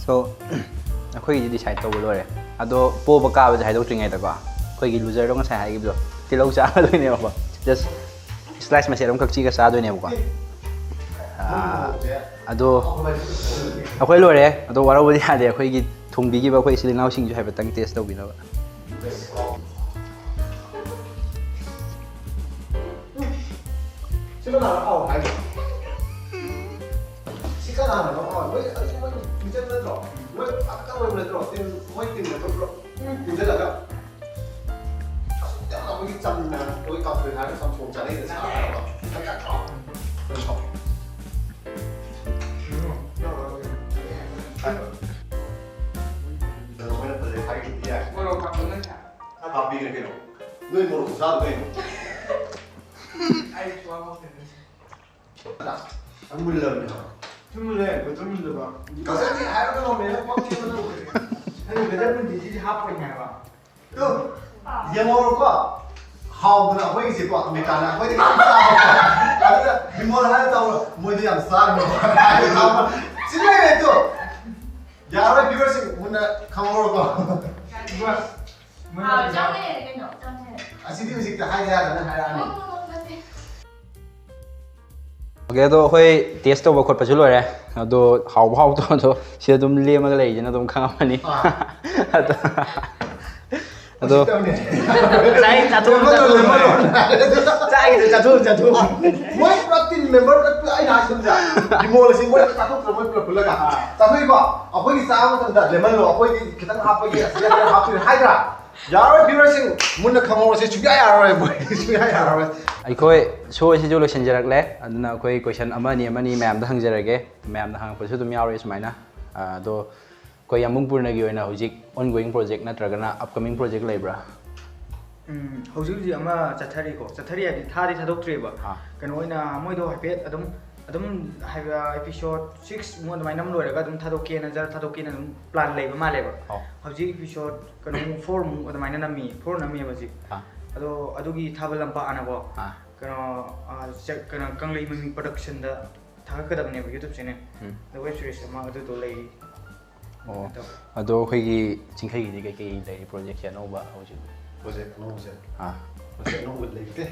So ꯑꯩꯈꯣꯏꯒꯤꯗꯤ decide ꯇꯧꯕ ꯂꯣꯏꯔꯦ꯫ ꯑꯗꯣ ꯄꯣꯕ ꯀꯥꯕꯁꯦ ꯍꯥꯏꯗꯣꯛꯇ꯭ꯔꯤꯉꯩꯗꯀꯣ, ꯑꯩꯈꯣꯏꯒꯤ loserꯗꯣ ꯉꯁꯥꯏ ꯍꯥꯏꯈꯤꯕꯗꯣ, ꯇꯤꯜꯍꯧ ꯆꯥꯒꯗꯣꯏꯅꯦꯕꯀꯣ꯫ Just slice ꯃꯆꯦꯠ ꯑꯃꯈꯛ ꯆꯤꯛꯑ ꯆꯥꯗꯣꯏꯅꯦꯕꯀꯣ꯫ ꯑꯥ, ꯑꯗꯣ ꯑꯩꯈꯣꯏ ꯂꯣꯏꯔꯦ꯫ ꯑꯗꯣ ꯋꯥꯔꯧꯕꯗꯤ ꯌꯥꯗꯦ, ꯑꯩꯈꯣꯏꯒꯤ ꯊꯣꯡꯕꯤꯈꯤꯕ ꯑꯩꯈꯣꯏ ꯏꯆꯤꯜ ꯏꯅꯥꯎꯁꯤꯡꯁꯨ ꯍꯥꯏꯐꯦꯠꯇꯪ taste ꯇꯧꯕꯤꯅꯕ꯫ ꯁꯤ ꯀꯅꯥꯅ ꯍꯥꯎ ꯍꯥꯏꯅꯣ? ꯁꯤ ꯀꯅꯥꯅ ꯍꯥꯎ? ꯃꯣꯏ ꯑꯗꯨ ꯃꯣꯏ ꯇꯤꯝ ꯅꯠꯇ꯭ꯔꯣ? ꯃꯣꯏ ꯑꯀꯛꯅꯕ ꯅꯠꯇ꯭ꯔꯣ? ꯇꯤꯝ, ꯃꯣꯏ ꯇꯤꯝ ꯅꯠꯇ꯭ꯔꯣ? ꯄꯨꯂꯞ ꯄꯨꯟꯁꯤꯜꯂꯒ ꯑꯁꯨꯛ ꯌꯥꯝꯅ ꯑꯩꯈꯣꯏꯒꯤ ꯆꯝꯅ ꯑꯩꯈꯣꯏ ꯀꯥꯡꯁꯣꯏ ꯍꯥꯏꯔꯒ ꯆꯝꯊꯣꯡ ꯆꯥꯅꯩꯗꯅ, ꯁꯥ ꯍꯥꯏꯔꯒ꯫ ꯅꯠꯇ꯭ꯔꯣ? ꯑꯗꯣ ꯃꯣꯏꯅ ꯐꯖꯩ ꯍꯥꯏꯈꯤꯕꯗꯤ ꯌꯥꯏ꯫ ꯍꯥꯞꯄꯤꯔꯦ ꯀꯩꯅꯣ? ꯅꯣꯏ ꯃꯣꯔꯣꯛ ꯈꯨꯆꯥꯗꯣ ꯀꯩꯅꯣ? ꯃꯨꯜꯂꯕꯅꯦ ꯍꯥꯏꯕ꯫ ꯉꯁꯥꯏꯗꯤ ꯍꯥꯏꯔꯒ ꯉꯝꯃꯦꯅ ꯄꯛꯇꯦꯕ ꯅꯪ꯫ ꯑꯩ ꯕꯦꯇꯔ ꯄꯨꯟꯁꯤꯁꯤꯗꯤ ꯍꯥꯞꯄꯣꯏꯅꯦ ꯍꯥꯏꯕ꯫ ꯇꯨ, ꯌꯦꯡꯍꯧꯔꯣꯀꯣ꯫ ꯍꯥꯎꯗꯅ ꯑꯩꯈꯣꯏꯒꯤꯁꯦꯀꯣ, ꯑꯃꯦꯔꯤꯀꯥꯅ ꯑꯩꯈꯣꯏꯗꯤ ꯌꯥꯝ ꯆꯥꯕꯀꯣ꯫ ꯑꯗꯨꯗ ꯕꯤꯃꯣꯜ ꯍꯥꯏꯔ ꯇꯧꯔꯣ, ꯃꯣꯏꯗꯤ ꯌꯥꯝ ꯆꯥꯈ꯭ꯔꯦ꯫ ꯁꯤ ꯂꯩꯔꯦ ꯇꯨ꯫ ꯌꯥꯔꯣꯏ, viewerꯁꯤꯡ ꯃꯨꯟꯅ ꯈꯪꯍꯧꯔꯣꯀꯣ꯫ ꯑꯥ, ꯆꯪꯉꯦ ꯀꯩꯅꯣ, ꯆꯪꯉꯦ꯫ ꯑꯁꯤꯗꯤ ꯍꯧꯖꯤꯛꯇ ꯍꯥꯏꯗ ꯌꯥꯗꯅ ꯍꯥꯏꯔꯛꯑꯅꯤ꯫ ꯑꯗꯣ ꯑꯩꯈꯣꯏ ꯇꯦꯁ ꯇꯧꯕ ꯈꯣꯠꯄꯁꯨ ꯂꯣꯏꯔꯦ꯫ ꯑꯗꯣ ꯍꯥꯎꯕ ꯍꯥꯎꯇꯕꯗꯣ ꯁꯤꯗ ꯑꯗꯨꯝ ꯂꯦꯝꯃꯒ ꯂꯩꯁꯤꯅ ꯑꯗꯨꯝ ꯈꯪꯉꯝꯃꯅꯤ꯫ ꯑꯗꯣ ꯑꯗꯣ ꯉꯁꯥꯏ ꯆꯥꯊꯣꯛ ꯆꯥꯊꯣꯛ ꯆꯥꯏꯗꯣ ꯆꯥꯊꯣꯛ ꯆꯥꯊꯣꯛ ꯃꯣꯏ ꯄꯨꯔꯥ ꯇꯤꯝ ꯃꯦꯝꯕꯔ ꯄꯨꯂꯞ ꯑꯩꯅ ꯍꯥꯏꯁꯤꯗ ꯕꯤꯃꯣꯜ ꯑꯁꯤ ꯃꯣꯏ ꯆꯥꯊꯣꯛꯇ꯭ꯔꯣ? ꯃꯣꯏ ꯄꯨꯂꯞ ꯄꯨꯜꯂꯒ ꯆꯥꯊꯣꯛꯏꯀꯣ꯫ ꯑꯩꯈꯣꯏꯒꯤ ꯆꯥꯕ ꯃꯇꯝꯗ ꯂꯦꯃꯟ ꯂꯣ ꯑꯩꯈꯣꯏꯗꯤ ꯈꯤꯇꯪ ꯍꯥꯞꯄꯒꯤ ꯑꯁꯤꯗ ꯈꯔ ꯍꯥꯞꯇꯣꯏꯅꯦ ꯍꯥꯏꯗ꯭ꯔꯥ? ꯌꯥꯔꯣꯏ, ꯚꯤꯌꯨꯋꯔꯁꯤꯡ ꯃꯨꯟꯅ ꯈꯪꯍꯧꯔꯁꯤ꯫ ꯁꯨꯡꯌꯥ ꯌꯥꯔꯔꯣꯏ ꯃꯣꯏ, ꯁꯨꯡꯌꯥ ꯌꯥꯔꯔꯣꯏ꯫ ꯑꯩꯈꯣꯏ ꯁꯣ ꯑꯁꯤꯁꯨ ꯂꯣꯏꯁꯤꯟꯖꯔꯛꯂꯦ꯫ ꯑꯗꯨꯅ ꯑꯩꯈꯣꯏ ꯀꯣꯏꯁꯟ ꯑꯃꯅꯤ ꯑꯃꯅꯤ ꯃꯌꯥꯝꯗ ꯍꯪꯖꯔꯒꯦ꯫ ꯃꯌꯥꯝꯅ ꯍꯪꯉꯛꯄꯁꯨ ꯑꯗꯨꯝ ꯌꯥꯎꯔꯛꯑꯦ ꯁꯨꯃꯥꯏꯅ꯫ ꯑꯗꯣ ꯑꯩꯈꯣꯏ ꯌꯥꯝꯕꯨꯡꯄꯨꯔꯅꯒꯤ ꯑꯣꯏꯅ ꯍꯧꯖꯤꯛ ꯑꯣꯟ ꯒꯣꯋꯤꯡ ꯄ꯭ꯔꯣꯖꯦꯛ ꯅꯠꯇ꯭ꯔꯒꯅ ꯑꯞꯀꯃꯤꯡ ꯄ꯭ꯔꯣꯖꯦꯛ ꯂꯩꯕ꯭ꯔꯥ? ꯎꯝ, ꯍꯧꯖꯤꯛ ꯍꯧꯖꯤꯛ ꯑꯃ ꯆꯠꯊꯔꯤꯀꯣ꯫ ꯆꯠꯊꯔꯤ ꯍꯥꯏꯗꯤ ꯊꯥꯗꯤ ꯊꯥꯗꯣꯛꯇ꯭ꯔꯤꯕ꯫ ꯑꯥ꯫ ꯀꯩꯅꯣ ꯑꯣꯏꯅ ꯃꯣꯏꯗꯣ ꯍꯥꯏꯐꯦꯠ ꯑꯗꯨꯝ ꯑꯗꯨꯝ ꯍꯥꯏꯕ ꯑꯦꯄꯤꯁꯣꯠ ꯁꯤꯛꯁ ꯃꯨꯛ ꯑꯗꯨꯃꯥꯏꯅ ꯑꯃ ꯂꯣꯏꯔꯒ ꯑꯗꯨꯝ ꯊꯥꯗꯣꯛꯀꯦꯅ ꯖꯔ ꯊꯥꯗꯣꯛꯀꯦꯅ ꯑꯗꯨꯝ ꯄ꯭ꯂꯥꯟ ꯂꯩꯕ ꯃꯥꯜꯂꯦꯕ꯫ ꯑꯣ꯫ ꯍꯧꯖꯤꯛ ꯑꯦꯄꯤꯁꯣꯠ ꯀꯩꯅꯣ ꯐꯣꯔ ꯃꯨꯛ ꯑꯗꯨꯃꯥꯏꯅ ꯅꯝꯃꯤ꯫ ꯐꯣꯔ ꯅꯝꯃꯦꯕ ꯍꯧꯖꯤꯛ꯫ ꯑꯥ꯫ ꯑꯗꯣ ꯑꯗꯨꯒꯤ ꯊꯥꯕꯜ ꯂꯝꯄꯥꯛ ꯑꯅꯀꯣ꯫ ꯑꯥ꯫ ꯀꯩꯅꯣ ꯑꯥ, ꯆ- ꯀꯩꯅꯣ ꯀꯪꯂꯩ ꯃꯃꯤ ꯄ꯭ꯔꯗꯛꯁꯟꯗ ꯊꯥꯒꯠꯀꯗꯕꯅꯦꯕ ꯌꯨꯇꯨꯕ ꯆꯦꯅꯦꯜ꯫ ꯎꯝ꯫ ꯑꯗ ꯋꯦꯕ ꯁꯤꯔꯤꯁ ꯑꯃ ꯑꯗꯨꯗꯣ ꯂꯩꯔꯤ꯫ ꯑꯣ꯫ ꯑꯗꯣ ꯑꯗꯣ ꯑꯩꯈꯣꯏꯒꯤ ꯆꯤꯡꯈꯩꯒꯤꯗꯤ ꯀꯩꯀꯩ ꯂꯩꯔꯤ ꯄ꯭ꯔꯣꯖꯦꯛꯁꯦ ꯑꯅꯧꯕ ꯍꯧꯖꯤꯛ? ꯄ꯭ꯔꯣꯖꯦꯛ ꯑꯅꯧꯕꯁꯦ ꯑꯥ꯫ ꯄ꯭ꯔꯣꯖꯦꯛ ꯑꯅꯧꯕ ꯂꯩꯇꯦ꯫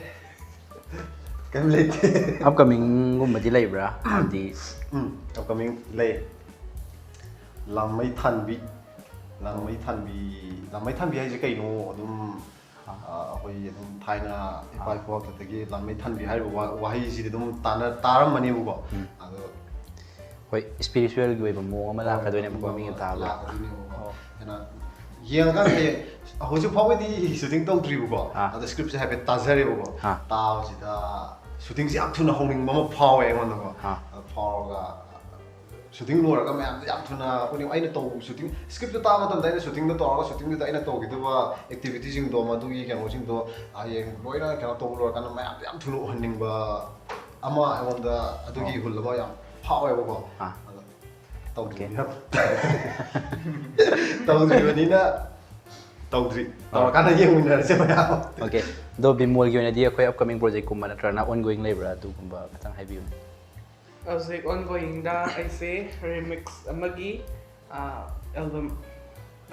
ꯀꯩꯝ ꯂꯩꯇꯦ꯫ ꯑꯞꯀꯃꯤꯡꯒꯨꯝꯕꯗꯤ ꯂꯩꯕ꯭ꯔꯥ? ꯍꯥꯏꯗꯤ ꯎꯝ, ꯑꯞꯀꯃꯤꯡ ꯂꯩ꯫ ꯂꯥꯡꯃꯩ ꯊꯥꯟꯕꯤ꯫ ꯂꯥꯡꯃꯩ ꯊꯥꯟꯕꯤ꯫ ꯂꯥꯡꯃꯩ ꯊꯥꯟꯕꯤ ꯍꯥꯏꯁꯦ ꯀꯩꯅꯣ? ꯑꯗꯨꯝ ꯑ, ꯑꯩꯈꯣꯏ ꯑꯗꯨꯝ ꯊꯥꯏꯅ ꯏꯄꯥ ꯏꯄꯨ ꯍꯥꯛꯇꯛꯇꯒꯤ ꯂꯥꯡꯃꯩ ꯊꯥꯟꯕꯤ ꯍꯥꯏꯔꯤꯕ ꯋꯥ- ꯋꯥꯍꯩꯁꯤꯗꯤ ꯑꯗꯨꯝ ꯇꯥꯟꯅ- ꯇꯥꯔꯝꯃꯅꯦꯕꯀꯣ꯫ ꯎꯝ꯫ ꯑꯗꯣ ꯍꯣꯏ, ꯏꯁꯄꯤꯔꯤꯆꯨꯋꯦꯜꯒꯤ ꯑꯣꯏꯕ ꯃꯑꯣꯡ ꯑꯃ ꯂꯥꯛꯀꯗꯣꯏꯅꯦꯕꯀꯣ ꯃꯤꯒ ꯇꯥꯕꯗ꯫ ꯂꯥꯛꯀꯗꯣꯏꯅꯦꯕꯀꯣ꯫ ꯑꯣ꯫ ꯑꯗꯨꯅ ꯌꯦꯡꯉꯀꯥꯟꯗ ꯍꯌꯦꯡ ꯍꯧꯖꯤꯛ ꯐꯥꯎꯕꯗꯤ ꯁꯨꯇꯤꯡ ꯇꯧꯗ꯭ꯔꯤꯕꯀꯣ꯫ ꯑꯥ꯫ ꯑꯗꯣ ꯁꯀ꯭ꯔꯤꯞꯁꯦ ꯍꯥꯏꯐꯦꯠ ꯇꯥꯖꯔꯦꯕꯀꯣ꯫ ꯑꯥ꯫ ꯇꯥꯕꯁꯤꯗ ꯁꯨꯇꯤꯡꯁꯦ ꯌꯥꯝ ꯊꯨꯅ ꯍꯧꯅꯤꯡꯕ ꯑꯃ ꯐꯥꯎꯋꯦ ꯑꯩꯉꯣꯟꯗꯀꯣ꯫ ꯑꯥ꯫ ꯑꯗꯣ ꯐꯥꯎꯔꯒ ꯁꯨꯇꯤꯡ ꯂꯣꯏꯔꯒ ꯃꯌꯥꯝꯁꯦ ꯌꯥꯝ ꯊꯨꯅ ꯎꯅꯤꯡ- ꯑꯩꯅ ꯇꯧꯕ ꯁꯨꯇꯤꯡ ꯁꯀ꯭ꯔꯤꯞꯇꯣ ꯇꯥꯕ ꯃꯇꯝꯗ ꯑꯩꯅ ꯁꯨꯇꯤꯡꯗꯣ ꯇꯧꯔꯒ ꯁꯨꯇꯤꯡꯗꯨꯗ ꯑꯩꯅ ꯇꯧꯈꯤꯗꯕ ꯑꯦꯛꯇꯤꯚꯤꯇꯤꯁꯤꯡꯗꯣ ꯃꯗꯨꯒꯤ ꯀꯩꯅꯣꯁꯤꯡꯗꯣ ꯍꯌꯦꯡ ꯂꯣꯏꯅ ꯀꯩꯅꯣ ꯇꯧꯕ ꯂꯣꯏꯔꯀꯥꯟꯗ ꯃꯌꯥꯝꯁꯦ ꯌꯥꯝ ꯊꯨꯅ ꯎꯍꯟꯅꯤꯡꯕ ꯑꯃ ꯑꯩꯉꯣꯟꯗ ꯑꯗꯨꯒꯤ ꯑꯣ꯫ ꯍꯨꯜ ꯑꯃ ꯌꯥꯝ ꯐꯥꯎꯋꯦꯕꯀꯣ꯫ ꯑꯥ꯫ ꯑꯗꯣ ꯇꯧꯗ꯭ꯔꯤꯕꯅꯤꯅ ꯇꯧꯗ꯭ꯔꯤꯕꯅꯤꯅ ꯇꯧꯗ꯭ꯔꯤ꯫ ꯇꯧꯔꯀꯥꯟꯗ ꯌꯦꯡꯃꯤꯟꯅꯔꯁꯦ ꯃꯌꯥꯝ꯫ ꯑꯣꯀꯦ꯫ ꯑꯗꯣ ꯕꯤꯃꯣꯜꯒꯤ ꯑꯣꯏꯅꯗꯤ ꯑꯩꯈꯣꯏ ꯑꯞꯀꯃꯤꯡ ꯄ꯭ꯔꯣꯖꯦꯛꯀꯨꯝꯕ ꯅꯠꯇ꯭ꯔꯒꯅ ꯑꯣꯟ ꯒꯣꯋꯤꯡ ꯂꯩꯕ꯭ꯔꯥ? ꯑꯗꯨꯒꯨꯝꯕ ꯈꯤꯇꯪ ꯍꯥꯏꯕꯤꯌꯨꯅꯦ꯫ ꯍꯧꯖꯤꯛ ꯑꯣꯟ ꯒꯣꯋꯤꯡꯗ ꯑꯩꯁꯦ ꯔꯤꯃꯤꯛꯁ ꯑꯃꯒꯤ ꯑꯦꯜꯕꯝ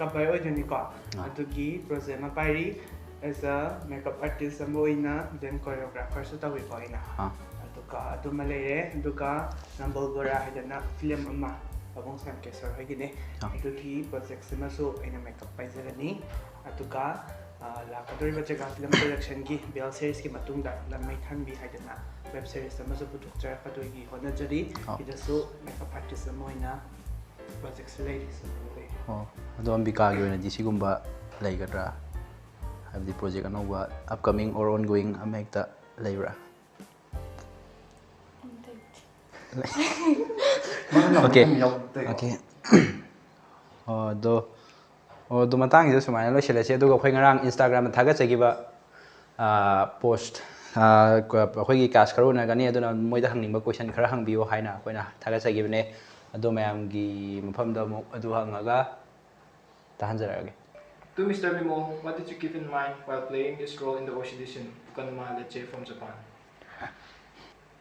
ꯀꯚꯔ ꯑꯣꯏꯗꯣꯏꯅꯤꯀꯣ꯫ ꯑꯗꯨꯒꯤ ꯄ꯭ꯔꯣꯖꯦꯛ ꯑꯃ ꯄꯥꯏꯔꯤ꯫ ꯑꯦꯖ ꯑ ꯃꯦꯀꯞ ꯑꯥꯔꯇꯤꯁ ꯑꯃ ꯑꯣꯏꯅ ꯗꯦꯟ ꯀꯣꯔꯤꯌꯣꯒ꯭ꯔꯥꯐꯔꯁꯨ ꯇꯧꯏꯀꯣ ꯑꯩꯅ꯫ ꯑꯥ꯫ ꯑꯗꯨ ꯀ ꯑꯗꯨꯃ ꯂꯩꯔꯦ꯫ ꯑꯗꯨꯒ ꯅꯝꯕꯣꯜ ꯕꯣꯔꯥ ꯍꯥꯏꯗꯅ ꯐꯤꯂꯝ ꯑꯃ ꯄꯥꯕꯨꯡ ꯁ꯭ꯌꯥꯝꯀꯦꯁꯣꯔ ꯍꯣꯏꯒꯤꯅꯦ꯫ ꯑꯥ꯫ ꯑꯗꯨꯒꯤ ꯄ꯭ꯔꯣꯖꯦꯛꯁꯤꯃꯁꯨ ꯑꯩꯅ ꯃꯦꯀꯞ ꯄꯥꯏꯖꯒꯅꯤ꯫ ꯑꯗꯨꯒ, ꯑ, ꯂꯥꯛꯀꯗꯧꯔꯤꯕ ꯆꯦꯒꯥ ꯐꯤꯂꯝ ꯄ꯭ꯔꯣꯗꯛꯁꯟꯒꯤ ꯕꯦꯜ ꯁꯦꯔꯤꯁꯀꯤ ꯃꯇꯨꯡꯗ ꯂꯝꯃꯩ ꯊꯥꯟꯕꯤ ꯍꯥꯏꯗꯅ ꯋꯦꯕ ꯁꯦꯔꯤꯁ ꯑꯃꯁꯨ ꯄꯨꯊꯣꯛꯆꯔꯛꯀꯗꯣꯏꯒꯤ ꯍꯣꯠꯅꯖꯔꯤ꯫ ꯑꯥ꯫ ꯁꯤꯗꯁꯨ ꯃꯦꯀꯞ ꯑꯥꯔꯇꯤꯁ ꯑꯃ ꯑꯣꯏꯅ ꯄ꯭ꯔꯣꯖꯦꯛꯁꯦ ꯂꯩꯔꯤ꯫ ꯑꯣ, ꯑꯗꯣ ꯑꯝꯕꯤꯀꯥꯒꯤ ꯑꯣꯏꯅꯗꯤ ꯁꯤꯒꯨꯝꯕ ꯂꯩꯒꯗ꯭ꯔꯥ? ꯍꯥꯏꯕꯗꯤ ꯄ꯭ꯔꯣꯖꯦꯛ ꯑꯅꯧꯕ, upcoming or ongoing ꯑꯃ ꯍꯦꯛꯇ ꯂꯩꯕ꯭ꯔꯥ? ꯑꯣꯀꯦ꯫ ꯑꯣꯀꯦ꯫ ꯑꯣ, ꯑꯗꯣ, ꯑꯣ, ꯑꯗꯣ ꯃꯇꯥꯡꯁꯤꯗ ꯁꯨꯃꯥꯏꯅ ꯂꯣꯏꯁꯤꯜꯂꯁꯤ꯫ ꯑꯗꯨꯒ ꯑꯩꯈꯣꯏ ꯉꯔꯥꯡ Instagram-ꯗ ꯊꯥꯒꯠꯆꯈꯤꯕ, ꯑ, post, ꯑ, ꯑꯩꯈꯣꯏꯒꯤ cast ꯈꯔ ꯎꯅꯒꯅꯤ, ꯑꯗꯨꯅ ꯃꯣꯏꯗ ꯍꯪꯅꯤꯡꯕ question ꯈꯔ ꯍꯪꯕꯤꯌꯨ ꯍꯥꯏꯅ ꯑꯩꯈꯣꯏꯅ ꯊꯥꯒꯠꯆꯈꯤꯕꯅꯦ꯫ ꯑꯗꯣ ꯃꯌꯥꯝꯒꯤ ꯃꯐꯝꯗ ꯑꯃꯨꯛ ꯑꯗꯨ ꯍꯪꯉꯒ ꯇꯥꯍꯟꯖꯔꯛꯑꯒꯦ꯫ To Mister Bimol, what did you keep in mind while playing this role in the O C D scene, Ukanuma Leche from Japan?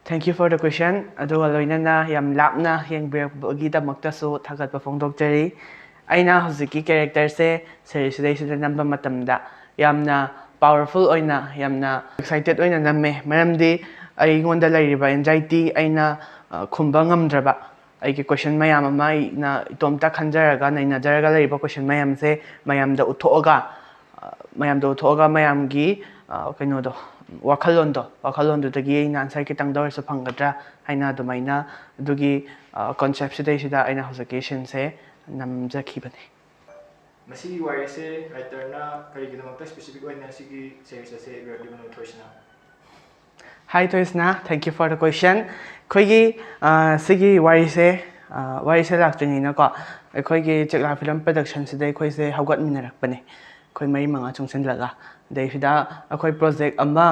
Thank you for the question. ꯑꯗꯨꯒ ꯂꯣꯏꯅꯅ ꯌꯥꯝ ꯂꯥꯞꯅ ꯌꯦꯡꯕꯤꯔꯛꯄꯒꯤꯗꯃꯛꯇꯁꯨ ꯊꯥꯒꯠꯄ ꯐꯣꯡꯗꯣꯛꯆꯔꯤ꯫ ꯑꯩꯅ ꯍꯧꯖꯤꯛꯀꯤ character-ꯁꯦ ꯁꯦꯔꯤꯁꯁꯤꯗꯩꯁꯤꯗ ꯅꯝꯕ ꯃꯇꯝꯗ ꯌꯥꯝꯅ powerful ꯑꯣꯏꯅ, ꯌꯥꯝꯅ excited ꯑꯣꯏꯅ ꯅꯝꯃꯦ꯫ ꯃꯔꯝꯗꯤ ꯑꯩꯉꯣꯟꯗ ꯂꯩꯔꯤꯕ anxiety ꯑꯩꯅ, ꯑ, ꯈꯨꯝꯕ ꯉꯝꯗ꯭ꯔꯕ, ꯑꯩꯒꯤ question ꯃꯌꯥꯝ ꯑꯃ ꯑꯩꯅ ꯏꯇꯣꯝꯇ ꯈꯟꯖꯔꯒ ꯅꯩꯅꯖꯔꯒ ꯂꯩꯔꯤꯕ question ꯃꯌꯥꯝꯁꯦ ꯃꯌꯥꯝꯗ ꯎꯠꯊꯣꯛꯑꯒ, ꯑ, ꯃꯌꯥꯝꯗ ꯎꯠꯊꯣꯛꯑꯒ ꯃꯌꯥꯝꯒꯤ, ꯑ, ꯀꯩꯅꯣꯗꯣ, ꯋꯥꯈꯜꯂꯣꯟꯗꯣ, ꯋꯥꯈꯜꯂꯣꯟꯗꯨꯗꯒꯤ ꯑꯩꯅ answer ꯈꯤꯇꯪꯗ ꯑꯣꯏꯔꯁꯨ ꯐꯪꯒꯗ꯭ꯔꯥ ꯍꯥꯏꯅ ꯑꯗꯨꯃꯥꯏꯅ ꯑꯗꯨꯒꯤ, ꯑ, concept-ꯁꯤꯗꯩꯁꯤꯗ ꯑꯩꯅ ꯍꯧꯖꯤꯛꯀꯤ scene-ꯁꯦ ꯅꯝꯖꯈꯤꯕꯅꯤ꯫ ꯃꯁꯤꯒꯤ ꯋꯥꯔꯤꯁꯦ writer-ꯅ ꯀꯔꯤꯒꯤꯗꯃꯛꯇ specific ꯑꯣꯏꯅ ꯁꯤꯒꯤ series ꯑꯁꯦ ꯏꯕꯤꯔꯛꯂꯤꯕꯅꯣ, ꯊꯣꯏꯁꯅꯥ? Hi, ꯊꯣꯏꯁꯅꯥ, thank you for the question. ꯑꯩꯈꯣꯏꯒꯤ, ꯑ, ꯁꯤꯒꯤ ꯋꯥꯔꯤꯁꯦ, ꯑ, ꯋꯥꯔꯤꯁꯦ ꯂꯥꯛꯇ꯭ꯔꯤꯉꯩꯅꯀꯣ, ꯑꯩꯈꯣꯏꯒꯤ ꯆꯦꯛꯂꯥ ꯐꯤꯂꯝ ꯄ꯭ꯔꯗꯛꯁꯟꯁꯤꯗ ꯑꯩꯈꯣꯏꯁꯦ ꯍꯧꯒꯠꯃꯤꯟꯅꯔꯛꯄꯅꯦ, ꯑꯩꯈꯣꯏ ꯃꯔꯤ ꯃꯉꯥ ꯆꯨꯡꯁꯤꯜꯂꯒ꯫ ꯑꯗꯩꯁꯤꯗ ꯑꯩꯈꯣꯏ ꯄ꯭ꯔꯣꯖꯦꯛ ꯑꯃ,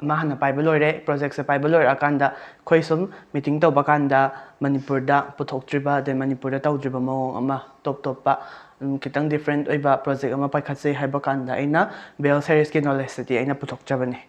ꯑꯃ ꯍꯥꯟꯅ ꯄꯥꯏꯕ ꯂꯣꯏꯔꯦ꯫ ꯄ꯭ꯔꯣꯖꯦꯛꯁꯦ ꯄꯥꯏꯕ ꯂꯣꯏꯔꯛꯑꯀꯥꯟꯗ ꯑꯩꯈꯣꯏ ꯁꯨꯝ meeting ꯇꯧꯕ ꯀꯥꯟꯗ ꯃꯅꯤꯄꯨꯔꯗ ꯄꯨꯊꯣꯛꯇ꯭ꯔꯤꯕ, ꯑꯗꯩ ꯃꯅꯤꯄꯨꯔꯗ ꯇꯧꯗ꯭ꯔꯤꯕ ꯃꯑꯣꯡ ꯑꯃ, ꯇꯣꯞ ꯇꯣꯞꯄ, ꯎꯝ, ꯈꯤꯇꯪ different ꯑꯣꯏꯕ ꯄ꯭ꯔꯣꯖꯦꯛ ꯑꯃ ꯄꯥꯏꯈꯠꯁꯦ ꯍꯥꯏꯕ ꯀꯥꯟꯗ ꯑꯩꯅ ꯕꯦꯜ ꯁꯦꯔꯤꯁꯀꯤ knowledge-ꯁꯤꯗꯤ ꯑꯩꯅ ꯄꯨꯊꯣꯛꯆꯕꯅꯦ꯫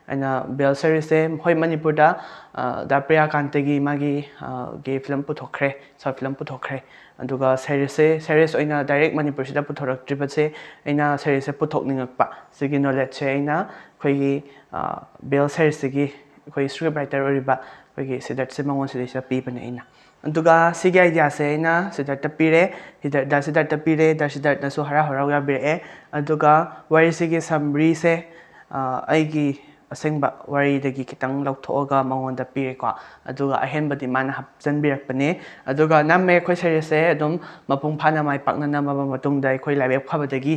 ꯑꯩꯅ ꯕꯦꯜ ꯁꯦꯔꯤꯁꯁꯦ, ꯍꯣꯏ, ꯃꯅꯤꯄꯨꯔꯗ, ꯑ, ꯗꯥ ꯄ꯭ꯔꯤꯌꯥꯀꯥꯟꯇꯒꯤ ꯃꯥꯒꯤ, ꯑ, ꯒꯤ ꯐꯤꯂꯝ ꯄꯨꯊꯣꯛꯈ꯭ꯔꯦ, short film ꯄꯨꯊꯣꯛꯈ꯭ꯔꯦ꯫ ꯑꯗꯨꯒ ꯁꯦꯔꯤꯁꯁꯦ, ꯁꯦꯔꯤꯁ ꯑꯣꯏꯅ direct ꯃꯅꯤꯄꯨꯔꯁꯤꯗ ꯄꯨꯊꯣꯔꯛꯇ꯭ꯔꯤꯕꯁꯦ ꯑꯩꯅ ꯁꯦꯔꯤꯁꯁꯦ ꯄꯨꯊꯣꯛꯅꯤꯡꯉꯛꯄ꯫ ꯁꯤꯒꯤ knowledge-ꯁꯦ ꯑꯩꯅ ꯑꯩꯈꯣꯏꯒꯤ, ꯑ, ꯕꯦꯜ ꯁꯦꯔꯤꯁꯁꯤꯒꯤ ꯑꯩꯈꯣꯏ script writer ꯑꯣꯏꯔꯤꯕ ꯑꯩꯈꯣꯏꯒꯤ ꯁꯤꯗꯠꯁꯦ ꯃꯉꯣꯟ ꯁꯤꯗꯩꯁꯤꯗ ꯄꯤꯕꯅꯦ ꯑꯩꯅ꯫ ꯑꯗꯨꯒ ꯁꯤꯒꯤ ꯑꯥꯏꯗꯤꯌꯥꯁꯦ ꯑꯩꯅ ꯁꯤꯗꯠꯇ ꯄꯤꯔꯦ, ꯁꯤꯗꯠ ꯗꯥ ꯁꯤꯗꯠꯇ ꯄꯤꯔꯦ, ꯗꯥ ꯁꯤꯗꯠꯅꯁꯨ ꯍꯔꯥꯎ ꯍꯔꯥꯎ ꯌꯥꯕꯤꯔꯛꯑꯦ꯫ ꯑꯗꯨꯒ ꯋꯥꯔꯤꯁꯤꯒꯤ ꯁꯝꯔꯤꯁꯦ ꯑꯩꯒꯤ ꯑꯁꯦꯡꯕ ꯋꯥꯔꯤꯗꯒꯤ ꯈꯤꯇꯪ ꯂꯧꯊꯣꯛꯑꯒ ꯃꯉꯣꯟꯗ ꯄꯤꯔꯦꯀꯣ꯫ ꯑꯗꯨꯒ ꯑꯍꯦꯟꯕꯗꯤ ꯃꯥꯅ ꯍꯥꯞꯆꯤꯟꯕꯤꯔꯛꯄꯅꯦ꯫ ꯑꯗꯨꯒ ꯅꯝꯃꯦ ꯑꯩꯈꯣꯏ ꯁꯦꯔꯤꯁꯁꯦ ꯑꯗꯨꯝ ꯃꯄꯨꯡ ꯐꯥꯅ ꯃꯥꯏ ꯄꯥꯛꯅ ꯅꯝꯃꯕ ꯃꯇꯨꯡꯗ ꯑꯩꯈꯣꯏ ꯂꯥꯏꯕꯛ ꯐꯕꯗꯒꯤ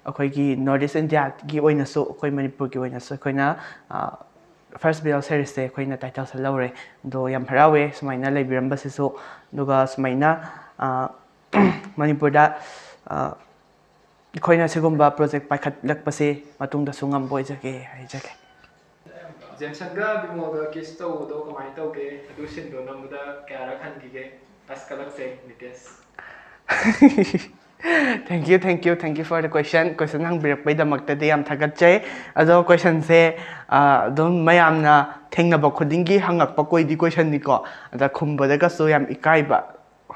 ꯑꯩꯈꯣꯏꯒꯤ ꯅꯣꯔꯠ ꯏꯁ ꯏꯟꯗꯤꯌꯥꯒꯤ ꯑꯣꯏꯅꯁꯨ, ꯑꯩꯈꯣꯏ ꯃꯅꯤꯄꯨꯔꯒꯤ ꯑꯣꯏꯅꯁꯨ ꯑꯩꯈꯣꯏꯅ ꯐꯥꯔꯁ ꯕꯦꯜ ꯁꯦꯔꯤꯁꯁꯦ ꯑꯩꯈꯣꯏꯅ ꯇꯥꯏꯇꯜꯁꯦ ꯂꯧꯔꯦ꯫ ꯑꯗꯣ ꯌꯥꯝ ꯍꯔꯥꯎꯋꯦ ꯁꯨꯃꯥꯏꯅ ꯂꯩꯕꯤꯔꯝꯕꯁꯤꯁꯨ꯫ ꯑꯗꯨꯒ ꯁꯨꯃꯥꯏꯅ ꯃꯅꯤꯄꯨꯔꯗ ꯑꯩꯈꯣꯏꯅ ꯁꯤꯒꯨꯝꯕ ꯄ꯭ꯔꯣꯖꯦꯛ ꯄꯥꯏꯈꯠꯂꯛꯄꯁꯦ ꯃꯇꯨꯡꯗꯁꯨ ꯉꯝꯕ ꯑꯣꯏꯖꯒꯦ ꯍꯥꯏꯖꯒꯦ꯫ ꯖꯦꯝꯁꯟꯒ ꯕꯤꯃꯣꯜꯒ ꯀꯤꯁ ꯇꯧꯕꯗꯣ ꯀꯃꯥꯏꯅ ꯇꯧꯒꯦ? ꯑꯗꯨ ꯁꯤꯟꯗꯣ ꯅꯝꯕꯗ ꯀꯌꯥꯔꯛ ꯍꯟꯈꯤꯒꯦ? ꯑꯁ ꯀꯂꯛꯁꯦ ꯅꯤꯇꯦꯁ꯫ Thank you, thank you, thank you for the question. Question ꯍꯪꯕꯤꯔꯛꯄꯩꯗꯃꯛꯇꯗꯤ ꯌꯥꯝ ꯊꯥꯒꯠꯆꯩ꯫ ꯑꯗꯣ questionꯁꯦ ꯑꯗꯨꯝ ꯃꯌꯥꯝꯅ ꯊꯦꯡꯅꯕ ꯈꯨꯗꯤꯡꯒꯤ ꯍꯪꯉꯛꯄ ꯀꯣꯏꯗꯤ questionꯅꯤꯀꯣ꯫ ꯑꯗ ꯈꯨꯝꯕꯗꯒꯁꯨ ꯌꯥꯝ ꯏꯀꯥꯏꯕ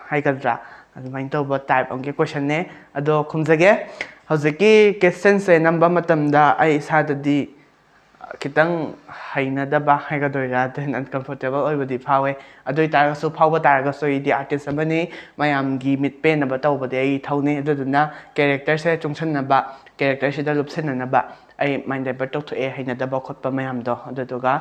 ꯍꯥꯏꯒꯗ꯭ꯔꯥ, ꯑꯗꯨꯃꯥꯏꯅ ꯇꯧꯕ type ꯑꯃꯒꯤ questionꯅꯦ꯫ ꯑꯗꯣ ꯈꯨꯝꯖꯒꯦ꯫ ꯍꯧꯖꯤꯛꯀꯤ ꯀꯤꯁ ꯁꯤꯟꯁꯦ ꯅꯝꯕ ꯃꯇꯝꯗ ꯑꯩ ꯏꯁꯥꯗꯗꯤ ꯈꯤꯇꯪ ꯍꯩꯅꯗꯕ ꯍꯥꯏꯒꯗꯣꯏꯔꯥ, then uncomfortable ꯑꯣꯏꯕꯗꯤ ꯐꯥꯎꯋꯦ꯫ ꯑꯗꯨ ꯑꯣꯏꯇꯥꯔꯒꯁꯨ, ꯐꯥꯎꯕ ꯇꯥꯔꯒꯁꯨ ꯑꯩꯗꯤ artist ꯑꯃꯅꯤ, ꯃꯌꯥꯝꯒꯤ ꯃꯤꯠ ꯄꯦꯟꯅꯕ ꯇꯧꯕꯗꯤ ꯑꯩ ꯏꯊꯧꯅꯤ꯫ ꯑꯗꯨꯗꯨꯅ characterꯁꯦ ꯆꯨꯡꯁꯟꯅꯕ, characterꯁꯤꯗ ꯂꯨꯞꯁꯤꯟꯅꯅꯕ ꯑꯩ mind divert ꯇꯧꯊꯣꯛꯑꯦ, ꯍꯩꯅꯗꯕ ꯈꯣꯠꯄ ꯃꯌꯥꯝꯗꯣ꯫ ꯑꯗꯨꯗꯨꯒ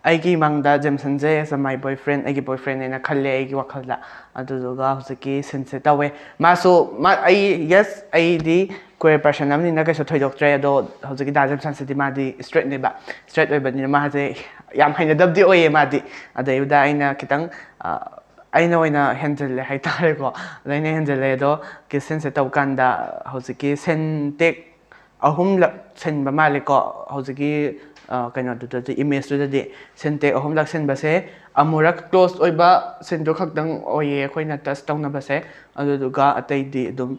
ꯑꯩꯒꯤ ꯃꯪꯗ ꯖꯦꯝꯁꯟꯁꯦ as a my boyfriend, ꯑꯩꯒꯤ boyfriend ꯍꯥꯏꯅ ꯈꯜꯂꯦ ꯑꯩꯒꯤ ꯋꯥꯈꯜꯗ꯫ ꯑꯗꯨꯗꯨꯒ ꯍꯧꯖꯤꯛꯀꯤ ꯁꯤꯟꯁꯦ ꯇꯧꯋꯦ꯫ ꯃꯥꯁꯨ, ꯃꯥ, ꯑꯩ, yes, ꯑꯩꯗꯤ queer person ꯑꯃꯅꯤꯅ ꯀꯩꯁꯨ ꯊꯣꯏꯗꯣꯛꯇ꯭ꯔꯦ꯫ ꯑꯗꯣ ꯍꯧꯖꯤꯛꯀꯤ ꯗꯥ ꯖꯦꯝꯁꯟꯁꯤꯗꯤ ꯃꯥꯗꯤ straightꯅꯦꯕ꯫ Straight ꯑꯣꯏꯕꯅꯤꯅ ꯃꯥꯁꯦ ꯌꯥꯝ ꯍꯩꯅꯗꯕꯗꯤ ꯑꯣꯏꯌꯦ ꯃꯥꯗꯤ꯫ ꯑꯗꯩꯗꯨꯗ ꯑꯩꯅ ꯈꯤꯇꯪ, ꯑ, ꯑꯩꯅ ꯑꯣꯏꯅ ꯍꯦꯟꯖꯤꯜꯂꯦ ꯍꯥꯏꯇꯥꯔꯦꯀꯣ꯫ ꯑꯗ ꯑꯩꯅ ꯍꯦꯟꯖꯤꯜꯂꯦ꯫ ꯑꯗꯣ ꯀꯤꯁ ꯁꯤꯟꯁꯦ ꯇꯧꯕ ꯀꯥꯟꯗ ꯍꯧꯖꯤꯛꯀꯤ ꯁꯤꯟ take ꯑꯍꯨꯝꯂꯛ ꯁꯤꯟꯕ ꯃꯥꯜꯂꯦꯀꯣ, ꯍꯧꯖꯤꯛꯀꯤ, ꯑ, ꯀꯩꯅꯣꯗꯨꯗꯗꯤ, imageꯇꯨꯗꯗꯤ꯫ ꯁꯤꯟ take ꯑꯍꯨꯝꯂꯛ ꯁꯤꯟꯕꯁꯦ ꯑꯃꯨꯔꯛ close ꯑꯣꯏꯕ ꯁꯤꯟꯗꯨ ꯈꯛꯇꯪ ꯑꯣꯏꯌꯦ ꯑꯩꯈꯣꯏꯅ touch ꯇꯧꯅꯕꯁꯦ꯫ ꯑꯗꯨꯗꯨꯒ ꯑꯇꯩꯗꯤ ꯑꯗꯨꯝ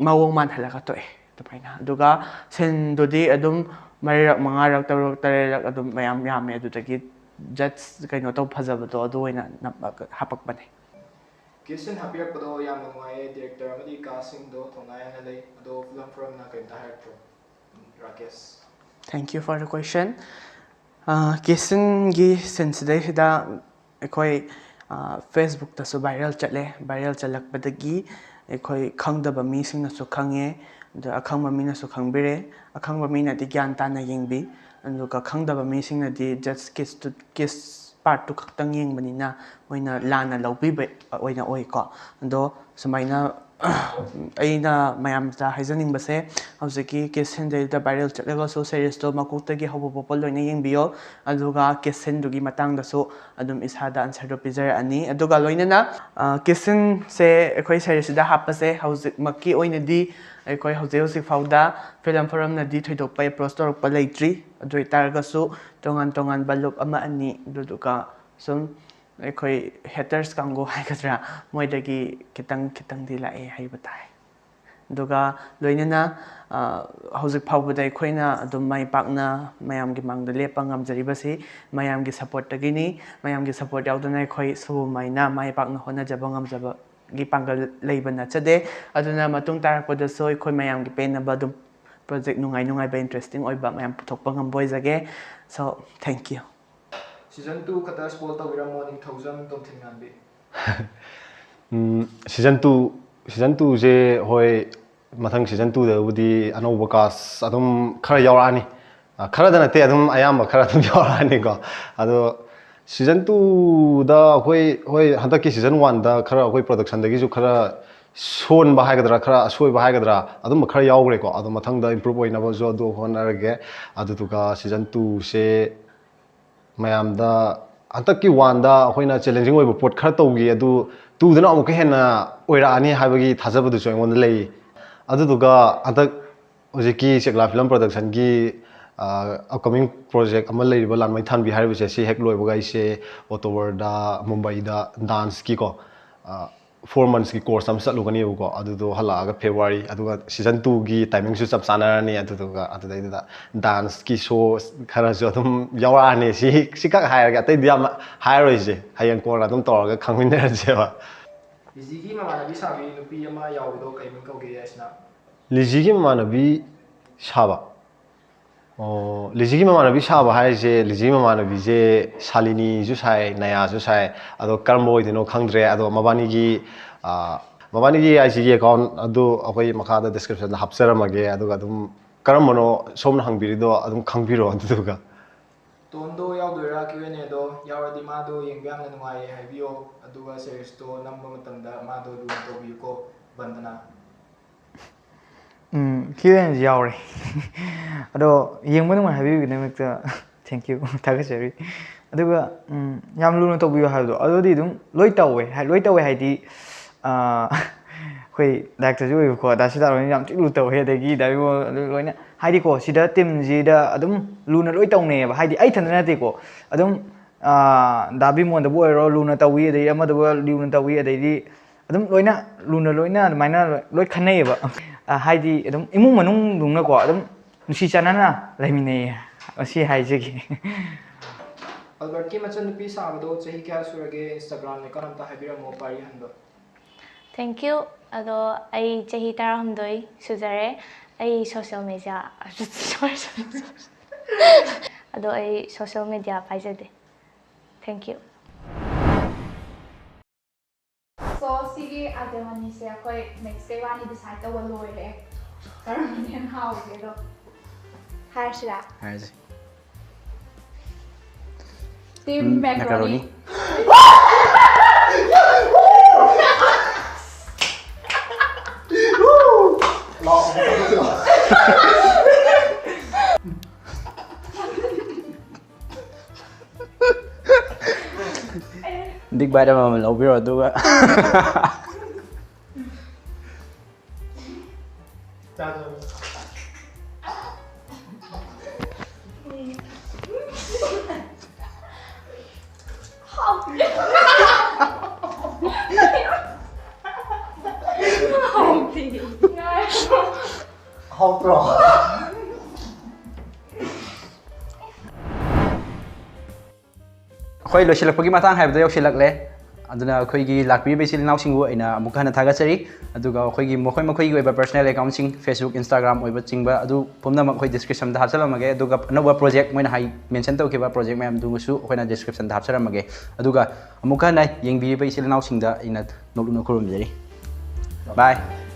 ꯃꯑꯣꯡ ꯃꯥꯟꯍꯜꯂꯒ ꯇꯣꯛꯑꯦ ꯑꯗꯨꯃꯥꯏꯅ꯫ ꯑꯗꯨꯒ ꯁꯤꯟꯗꯨꯗꯤ ꯑꯗꯨꯝ ꯃꯔꯤꯔꯛ, ꯃꯉꯥꯔꯛ, ꯇꯔꯨꯛ, ꯇꯔꯦꯠꯂꯛ ꯑꯗꯨꯝ ꯃꯌꯥꯝ ꯌꯥꯝꯃꯦ꯫ ꯑꯗꯨꯗꯒꯤ judge ꯀꯩꯅꯣ ꯇꯧ ꯐꯖꯕꯗꯣ ꯑꯗꯨ ꯑꯣꯏꯅ ꯅꯝꯃꯒ ꯍꯥꯄꯛꯄꯅꯦ꯫ ꯀꯤꯁ ꯁꯤꯟ ꯍꯥꯞꯄꯤꯔꯛꯄꯗꯣ ꯌꯥꯝꯅ ꯅꯨꯡꯉꯥꯏꯌꯦ꯫ Director ꯑꯃꯗꯤ castꯁꯤꯡꯗꯣ ꯊꯧꯅꯥ ꯌꯥꯝꯅ ꯂꯩ꯫ ꯑꯗꯣ film ꯐꯣꯔꯝꯅ ꯀꯔꯤꯝꯇ ꯍꯥꯏꯔꯛꯇ꯭ꯔꯣ? Rakesh. Thank you for the question. ꯀꯦꯁꯤꯟꯒꯤ ꯁꯤꯟꯁꯤꯗꯩꯁꯤꯗ ꯑꯩꯈꯣꯏ ꯐꯦꯁꯕꯨꯛꯇꯁꯨ ꯚꯥꯏꯔꯦꯜ ꯆꯠꯂꯦ꯫ ꯚꯥꯏꯔꯦꯜ ꯆꯠꯂꯛꯄꯗꯒꯤ ꯑꯩꯈꯣꯏ ꯈꯪꯗꯕ ꯃꯤꯁꯤꯡꯅꯁꯨ ꯈꯪꯉꯦ, ꯑꯗ ꯑꯈꯪꯕ ꯃꯤꯅꯁꯨ ꯈꯪꯕꯤꯔꯦ꯫ ꯑꯈꯪꯕ ꯃꯤꯅꯗꯤ ꯒ꯭ꯌꯥꯟ ꯇꯥꯅ ꯌꯦꯡꯕꯤ, ꯑꯗꯨꯒ ꯈꯪꯗꯕ ꯃꯤꯁꯤꯡꯅꯗꯤ just ꯀꯤꯁꯇꯨ, ꯀꯤꯁ ꯄꯥꯔꯠꯇꯨ ꯈꯛꯇꯪ ꯌꯦꯡꯕꯅꯤꯅ ꯃꯣꯏꯅ ꯂꯥꯟꯅ ꯂꯧꯕꯤꯕ ꯑꯣꯏꯅ ꯑꯣꯏꯀꯣ꯫ ꯑꯗꯣ ꯁꯨꯃꯥꯏꯅ ꯑꯩꯅ ꯃꯌꯥꯝꯗ ꯍꯥꯏꯖꯅꯤꯡꯕꯁꯦ, ꯍꯧꯖꯤꯛꯀꯤ ꯀꯤꯁ ꯁꯤꯟꯗꯩꯗ ꯚꯥꯏꯔꯦꯜ ꯆꯠꯂꯒꯁꯨ ꯁꯦꯔꯤꯁꯇꯣ ꯃꯀꯣꯛꯇꯒꯤ ꯍꯧꯕ ꯐꯥꯎꯕ ꯂꯣꯏꯅ ꯌꯦꯡꯕꯤꯌꯣ꯫ ꯑꯗꯨꯒ ꯀꯤꯁ ꯁꯤꯟꯗꯨꯒꯤ ꯃꯇꯥꯡꯗꯁꯨ ꯑꯗꯨꯝ ꯏꯁꯥꯗ ꯑꯟꯁꯔꯗꯣ ꯄꯤꯖꯔꯛꯑꯅꯤ꯫ ꯑꯗꯨꯒ ꯂꯣꯏꯅꯅ ꯀꯤꯁ ꯁꯤꯟꯁꯦ ꯑꯩꯈꯣꯏ ꯁꯦꯔꯤꯁꯁꯤꯗ ꯍꯥꯞꯄꯁꯦ ꯍꯧꯖꯤꯛꯃꯛꯀꯤ ꯑꯣꯏꯅꯗꯤ ꯑꯩꯈꯣꯏ ꯍꯧꯖꯤꯛ ꯍꯧꯖꯤꯛ ꯐꯥꯎꯗ ꯐꯤꯂꯝ ꯐꯣꯔꯝꯅꯗꯤ ꯊꯣꯏꯗꯣꯛꯄ ꯑꯦꯄ꯭ꯔꯣꯁ ꯇꯧꯔꯛꯄ ꯂꯩꯇ꯭ꯔꯤ꯫ ꯑꯗꯨ ꯑꯣꯏꯇꯥꯔꯒꯁꯨ ꯇꯣꯉꯥꯟ ꯇꯣꯉꯥꯟꯕ ꯂꯨꯞ ꯑꯃ ꯑꯅꯤ, ꯑꯗꯨꯗꯨꯒ ꯁꯨꯝ ꯑꯩꯈꯣꯏ ꯍꯦꯇꯔꯁ ꯀꯥꯡꯕꯨ ꯍꯥꯏꯒꯗ꯭ꯔꯥ, ꯃꯣꯏꯗꯒꯤ ꯈꯤꯇꯪ ꯈꯤꯇꯪꯗꯤ ꯂꯥꯛꯑꯦ ꯍꯥꯏꯕ ꯇꯥꯏ꯫ ꯑꯗꯨꯒ ꯂꯣꯏꯅꯅ ꯍꯧꯖꯤꯛ ꯐꯥꯎꯕꯗ ꯑꯩꯈꯣꯏꯅ ꯑꯗꯨꯝ ꯃꯥꯏ ꯄꯥꯛꯅ ꯃꯌꯥꯝꯒꯤ ꯃꯥꯡꯗ ꯂꯦꯞꯄ ꯉꯝꯖꯔꯤꯕꯁꯤ ꯃꯌꯥꯝꯒꯤ ꯁꯞꯄꯣꯔꯠꯇꯒꯤꯅꯤ꯫ ꯃꯌꯥꯝꯒꯤ ꯁꯞꯄꯣꯔꯠ ꯌꯥꯎꯗꯅ ꯑꯩꯈꯣꯏ ꯁꯨꯃꯥꯏꯅ ꯃꯥꯏ ꯄꯥꯛꯅ ꯍꯣꯠꯅꯖꯕ ꯉꯝꯖꯕꯒꯤ ꯄꯥꯡꯒꯜ ꯂꯩꯕ ꯅꯠꯆꯗꯦ꯫ ꯑꯗꯨꯅ ꯃꯇꯨꯡ ꯇꯥꯔꯛꯄꯗꯁꯨ ꯑꯩꯈꯣꯏ ꯃꯌꯥꯝꯒꯤ ꯄꯦꯟꯅꯕ ꯑꯗꯨꯝ ꯄ꯭ꯔꯣꯖꯦꯛ ꯅꯨꯡꯉꯥꯏ ꯅꯨꯡꯉꯥꯏꯕ, ꯏꯟꯇꯔꯦꯁꯇꯤꯡ ꯑꯣꯏꯕ ꯃꯌꯥꯝ ꯄꯨꯊꯣꯛꯄ ꯉꯝꯕ ꯑꯣꯏꯖꯒꯦ꯫ So, thank you꯫ Season two ꯈꯛꯇ ꯁ꯭ꯄꯣꯏꯜ ꯇꯧꯕꯤꯔꯝꯃꯣ, ꯅꯤꯡꯊꯧꯖꯝ ꯇꯣꯝꯊꯤꯟꯉꯥꯟꯕꯤ꯫ ꯎꯝ, ꯁꯤꯖꯟ ꯇꯨ, ꯁꯤꯖꯟ ꯇꯨꯁꯦ, ꯍꯣꯏ, ꯃꯊꯪ ꯁꯤꯖꯟ ꯇꯨꯗꯕꯨꯗꯤ ꯑꯅꯧꯕ ꯀꯥꯁ ꯑꯗꯨꯝ ꯈꯔ ꯌꯥꯎꯔꯛꯑꯅꯤ꯫ ꯑ, ꯈꯔꯗ ꯅꯠꯇꯦ, ꯑꯗꯨꯝ ꯑꯌꯥꯝꯕ ꯈꯔ ꯑꯗꯨꯝ ꯌꯥꯎꯔꯛꯑꯅꯤꯀꯣ꯫ ꯑꯗꯣ ꯁꯤꯖꯟ ꯇꯨꯗ ꯑꯩꯈꯣꯏ, ꯍꯣꯏ, ꯍꯟꯗꯛꯀꯤ ꯁꯤꯖꯟ ꯋꯥꯟꯗ ꯈꯔ ꯑꯩꯈꯣꯏ ꯄ꯭ꯔꯣꯗꯛꯁꯟꯗꯒꯤꯁꯨ ꯈꯔ ꯁꯣꯟꯕ ꯍꯥꯏꯒꯗ꯭ꯔꯥ, ꯈꯔ ꯑꯁꯣꯏꯕ ꯍꯥꯏꯒꯗ꯭ꯔꯥ, ꯑꯗꯨꯝꯕ ꯈꯔ ꯌꯥꯎꯈ꯭ꯔꯦꯀꯣ꯫ ꯑꯗꯣ ꯃꯊꯪꯗ ꯏꯝꯄ꯭ꯔꯨꯞ ꯑꯣꯏꯅꯕꯁꯨ ꯑꯗꯨ ꯍꯣꯠꯅꯔꯒꯦ꯫ ꯑꯗꯨꯗꯨꯒ ꯁꯤꯖꯟ ꯇꯨꯁꯦ ꯃꯌꯥꯝꯗ, ꯍꯟꯗꯛꯀꯤ ꯋꯥꯟꯗ ꯑꯩꯈꯣꯏꯅ ꯆꯦꯂꯦꯟꯖꯤꯡ ꯑꯣꯏꯕ ꯄꯣꯠ ꯈꯔ ꯇꯧꯈꯤ, ꯑꯗꯨ ꯇꯨꯗꯅ ꯑꯃꯨꯛꯀ ꯍꯦꯟꯅ ꯑꯣꯏꯔꯛꯑꯅꯤ ꯍꯥꯏꯕꯒꯤ ꯊꯥꯖꯕꯗꯨꯁꯨ ꯑꯩꯉꯣꯟꯗ ꯂꯩ꯫ ꯑꯗꯨꯗꯨꯒ ꯍꯟꯗꯛ ꯍꯧꯖꯤꯛꯀꯤ ꯆꯦꯛꯂꯥ ꯐꯤꯂꯝ ꯄ꯭ꯔꯣꯗꯛꯁꯟꯒꯤ, ꯑ, ꯑꯞꯀꯃꯤꯡ ꯄ꯭ꯔꯣꯖꯦꯛ ꯑꯃ ꯂꯩꯔꯤꯕ ꯂꯥꯟꯃꯩ ꯊꯥꯟꯕꯤ ꯍꯥꯏꯔꯤꯕꯁꯦ, ꯁꯤ ꯍꯦꯛ ꯂꯣꯏꯕꯒ ꯑꯩꯁꯦ ꯑꯣꯛꯇꯣꯕꯔꯗ ꯃꯨꯝꯕꯥꯏꯗ ꯗꯥꯟꯁꯀꯤꯀꯣ, ꯑ, ꯐꯣꯔ ꯃꯟꯁꯀꯤ ꯀꯣꯔꯁ ꯑꯃ ꯆꯠꯂꯨꯒꯅꯦꯕꯀꯣ꯫ ꯑꯗꯨꯗꯣ ꯍꯜꯂꯛꯑꯒ ꯐꯦꯕ꯭ꯔꯨꯋꯥꯔꯤ, ꯑꯗꯨꯒ ꯁꯤꯖꯟ ꯇꯨꯒꯤ ꯇꯥꯏꯃꯤꯡꯁꯨ ꯆꯞ ꯆꯥꯟꯅꯔꯅꯤ꯫ ꯑꯗꯨꯗꯨꯒ ꯑꯗꯨꯗꯩꯗꯨꯗ ꯗꯥꯟꯁꯀꯤ ꯁꯣ ꯈꯔꯁꯨ ꯑꯗꯨꯝ ꯌꯥꯎꯔꯛꯑꯅꯤ꯫ ꯁꯤ, ꯁꯤꯈꯛ ꯍꯥꯏꯔꯒꯦ, ꯑꯇꯩꯗꯤ ꯌꯥꯝ ꯍꯥꯏꯔꯔꯣꯏꯁꯦ, ꯍꯌꯦꯡ ꯀꯣꯟꯅ ꯑꯗꯨꯝ ꯇꯧꯔꯒ ꯈꯪꯃꯤꯟꯅꯔꯁꯦꯕ꯫ ꯂꯤꯖꯤꯒꯤ ꯃꯃꯥꯟꯅꯕꯤ ꯁꯥꯕꯤ ꯅꯨꯄꯤ ꯑꯃ ꯌꯥꯎꯕꯗꯣ ꯀꯩ ꯃꯤꯡ ꯀꯧꯒꯦ ꯍꯥꯏꯁꯤꯅ? ꯂꯤꯖꯤꯒꯤ ꯃꯃꯥꯟꯅꯕꯤ ꯁꯥꯕ? ꯑꯣ, ꯂꯤꯖꯤꯒꯤ ꯃꯃꯥꯟꯅꯕꯤ ꯁꯥꯕ ꯍꯥꯏꯁꯦ, ꯂꯤꯖꯤꯒꯤ ꯃꯃꯥꯟꯅꯕꯤꯁꯦ ꯁꯥꯂꯤꯅꯤꯁꯨ ꯁꯥꯏ, ꯅꯌꯥꯁꯨ ꯁꯥꯏ꯫ ꯑꯗꯣ ꯀꯔꯝꯕ ꯑꯣꯏꯗꯣꯏꯅꯣ ꯈꯪꯗ꯭ꯔꯦ꯫ ꯑꯗꯣ ꯃꯕꯥꯅꯤꯒꯤ, ꯑ, ꯃꯕꯥꯅꯤꯒꯤ ꯑꯥꯏ ꯖꯤꯒꯤ ꯑꯦꯀꯥꯎꯟ ꯑꯗꯨ ꯑꯩꯈꯣꯏ ꯃꯈꯥꯗ ꯗꯤꯁꯀ꯭ꯔꯤꯞꯁꯟꯗ ꯍꯥꯞꯆꯔꯝꯃꯒꯦ꯫ ꯑꯗꯨꯒ ꯑꯗꯨꯝ ꯀꯔꯝꯕꯅꯣ ꯁꯣꯝꯅ ꯍꯪꯕꯤꯔꯤꯗꯣ ꯑꯗꯨꯝ ꯈꯪꯕꯤꯔꯣ꯫ ꯑꯗꯨꯗꯨꯒ ꯇꯣꯟꯗꯣ ꯌꯥꯎꯗꯣꯏꯔꯥ ꯀ꯭ꯌꯨ ꯑꯦꯟ ꯑꯦꯗꯣ? ꯌꯥꯎꯔꯗꯤ ꯃꯥꯗꯣ ꯌꯦꯡꯕ ꯌꯥꯝꯅ ꯅꯨꯡꯉꯥꯏꯌꯦ ꯍꯥꯏꯕꯤꯌꯣ, ꯑꯗꯨꯒ ꯁꯦꯔꯤꯁꯇꯣ ꯅꯝꯕ ꯃꯇꯝꯗ ꯃꯥꯗꯣ ꯂꯨꯅ ꯇꯧꯕꯤꯌꯨꯀꯣ꯫ ꯕꯟꯗꯅꯥ꯫ ꯎꯝ, ꯀ꯭ꯌꯨ ꯑꯦꯟ ꯑꯦꯁꯨ ꯌꯥꯎꯔꯦ꯫ ꯑꯗꯣ ꯌꯦꯡꯕ ꯅꯨꯡꯉꯥꯏ ꯍꯥꯏꯕꯤꯕꯒꯤꯗꯃꯛꯇ thank you, ꯊꯥꯒꯠꯆꯔꯤ꯫ ꯑꯗꯨꯒ, ꯎꯝ, ꯌꯥꯝ ꯂꯨꯅ ꯇꯧꯕꯤꯌꯨ ꯍꯥꯏꯕꯗꯣ, ꯑꯗꯨꯗꯤ ꯑꯗꯨꯝ ꯂꯣꯏ ꯇꯧꯋꯦ꯫ ꯍꯥꯏ-, ꯂꯣꯏ ꯇꯧꯋꯦ ꯍꯥꯏꯗꯤ, ꯑꯥ, ꯑꯩꯈꯣꯏ ꯗꯥꯏꯔꯦꯛꯇꯔꯁꯨ ꯑꯣꯏꯕꯀꯣ, ꯗꯥ ꯁꯤꯗꯥꯔꯣꯏꯅ ꯌꯥꯝ ꯊꯤ ꯂꯨ ꯇꯧꯋꯦ, ꯑꯗꯒꯤ ꯗꯥ ꯏꯕꯣ, ꯑꯗꯨ ꯂꯣꯏꯅ꯫ ꯍꯥꯏꯗꯤꯀꯣ, ꯁꯤꯗ ꯇꯤꯝꯁꯤꯗ ꯑꯗꯨꯝ ꯂꯨꯅ ꯂꯣꯏ ꯇꯧꯅꯩꯌꯦꯕ꯫ ꯍꯥꯏꯗꯤ ꯑꯩ ꯏꯊꯟꯇ ꯅꯠꯇꯦꯀꯣ, ꯑꯗꯨꯝ, ꯑꯥ, ꯗꯥ ꯕꯤꯃꯣꯟꯗꯕꯨ ꯑꯣꯏꯔꯣ ꯂꯨꯅ ꯇꯧꯏ, ꯑꯗꯩꯗꯤ ꯑꯃꯗꯕꯨ ꯂꯨꯅ ꯇꯧꯏ, ꯑꯗꯩꯗꯤ ꯑꯗꯨꯝ ꯂꯣꯏꯅ ꯂꯨꯅ ꯂꯣꯏꯅ ꯑꯗꯨꯃꯥꯏꯅ ꯂꯣꯏ ꯈꯟꯅꯩꯌꯦꯕ꯫ ꯑ, ꯍꯥꯏꯗꯤ ꯑꯗꯨꯝ ꯏꯃꯨꯡ ꯃꯅꯨꯡꯗꯧꯅꯀꯣ ꯑꯗꯨꯝ ꯅꯨꯡꯁꯤ ꯆꯥꯟꯅꯅ ꯂꯩꯃꯤꯟꯅꯩꯌꯦ꯫ ꯃꯁꯤ ꯍꯥꯏꯖꯒꯦ꯫ ꯑꯜꯕꯔꯠꯀꯤ ꯃꯆꯟꯅꯨꯄꯤ ꯁꯥꯕꯗꯣ ꯆꯍꯤ ꯀꯌꯥ ꯁꯨꯔꯒꯦ? Instagram ꯑꯦꯀꯥꯎꯟ ꯑꯝꯇ ꯍꯥꯏꯕꯤꯔꯝꯃꯣ, ꯄꯥꯔꯤ ꯍꯟꯕ꯫ Thank you꯫ ꯑꯗꯣ ꯑꯩ ꯆꯍꯤ ꯇꯔꯥꯍꯨꯝꯗꯣꯏ ꯁꯨꯖꯔꯦ꯫ ꯑꯩ social media, ꯑꯗꯣ ꯑꯩ social media ꯄꯥꯏꯖꯗꯦ꯫ Thank you꯫ So, ꯁꯤꯒꯤ item ꯑꯅꯤꯁꯦ ꯑꯩꯈꯣꯏ next day ꯋꯥꯅꯤ decide ꯇꯧꯕ ꯂꯣꯏꯔꯦ꯫ ꯀꯔꯝꯕꯅ ꯍꯦꯟꯅ ꯍꯥꯎꯒꯦꯗꯣ꯫ ꯍꯥꯏꯔꯁꯤꯔꯥ? ꯍꯥꯏꯔꯁꯤ꯫ Team ꯎꯝ, macaroni꯫ Macaroni꯫ Big bite ꯑꯃꯃꯝ ꯂꯧꯕꯤꯔꯣ, ꯑꯗꯨꯒ ꯍꯥꯎꯇ꯭ꯔꯣ? ꯑꯩꯈꯣꯏ ꯂꯣꯏꯁꯤꯜꯂꯛꯄꯒꯤ ꯃꯇꯥꯡ ꯍꯥꯏꯕꯗꯣ ꯌꯧꯁꯤꯜꯂꯛꯂꯦ꯫ ꯑꯗꯨꯅ ꯑꯩꯈꯣꯏꯒꯤ ꯂꯥꯛꯄꯤꯔꯤꯕ ꯏꯆꯤꯜ ꯏꯅꯥꯎꯁꯤꯡꯕꯨ ꯑꯩꯅ ꯑꯃꯨꯛꯀ ꯍꯟꯅ ꯊꯥꯒꯠꯆꯔꯤ꯫ ꯑꯗꯨꯒ ꯑꯩꯈꯣꯏꯒꯤ ꯃꯈꯣꯏ ꯃꯈꯣꯏꯒꯤ ꯑꯣꯏꯕ personal accountꯁꯤꯡ, Facebook, Instagram ꯑꯣꯏꯕꯆꯤꯡꯕ, ꯑꯗꯨ ꯄꯨꯝꯅꯃꯛ ꯑꯩꯈꯣꯏ descriptionꯗ ꯍꯥꯞꯆꯜꯂꯝꯃꯒꯦ꯫ ꯑꯗꯨꯒ ꯑꯅꯧꯕ project ꯃꯣꯏꯅ ꯍꯥꯏ mention ꯇꯧꯈꯤꯕ project ꯃꯌꯥꯝꯗꯨꯃꯁꯨ ꯑꯩꯈꯣꯏꯅ descriptionꯗ ꯍꯥꯞꯆꯔꯝꯃꯒꯦ꯫ ꯑꯗꯨꯒ ꯑꯃꯨꯛꯀ ꯍꯟꯅ ꯌꯦꯡꯕꯤꯔꯤꯕ ꯏꯆꯤꯜ ꯏꯅꯥꯎꯁꯤꯡꯗ ꯑꯩꯅ ꯅꯣꯛꯅ ꯈꯨꯔꯨꯝꯖꯔꯤ꯫ Bye꯫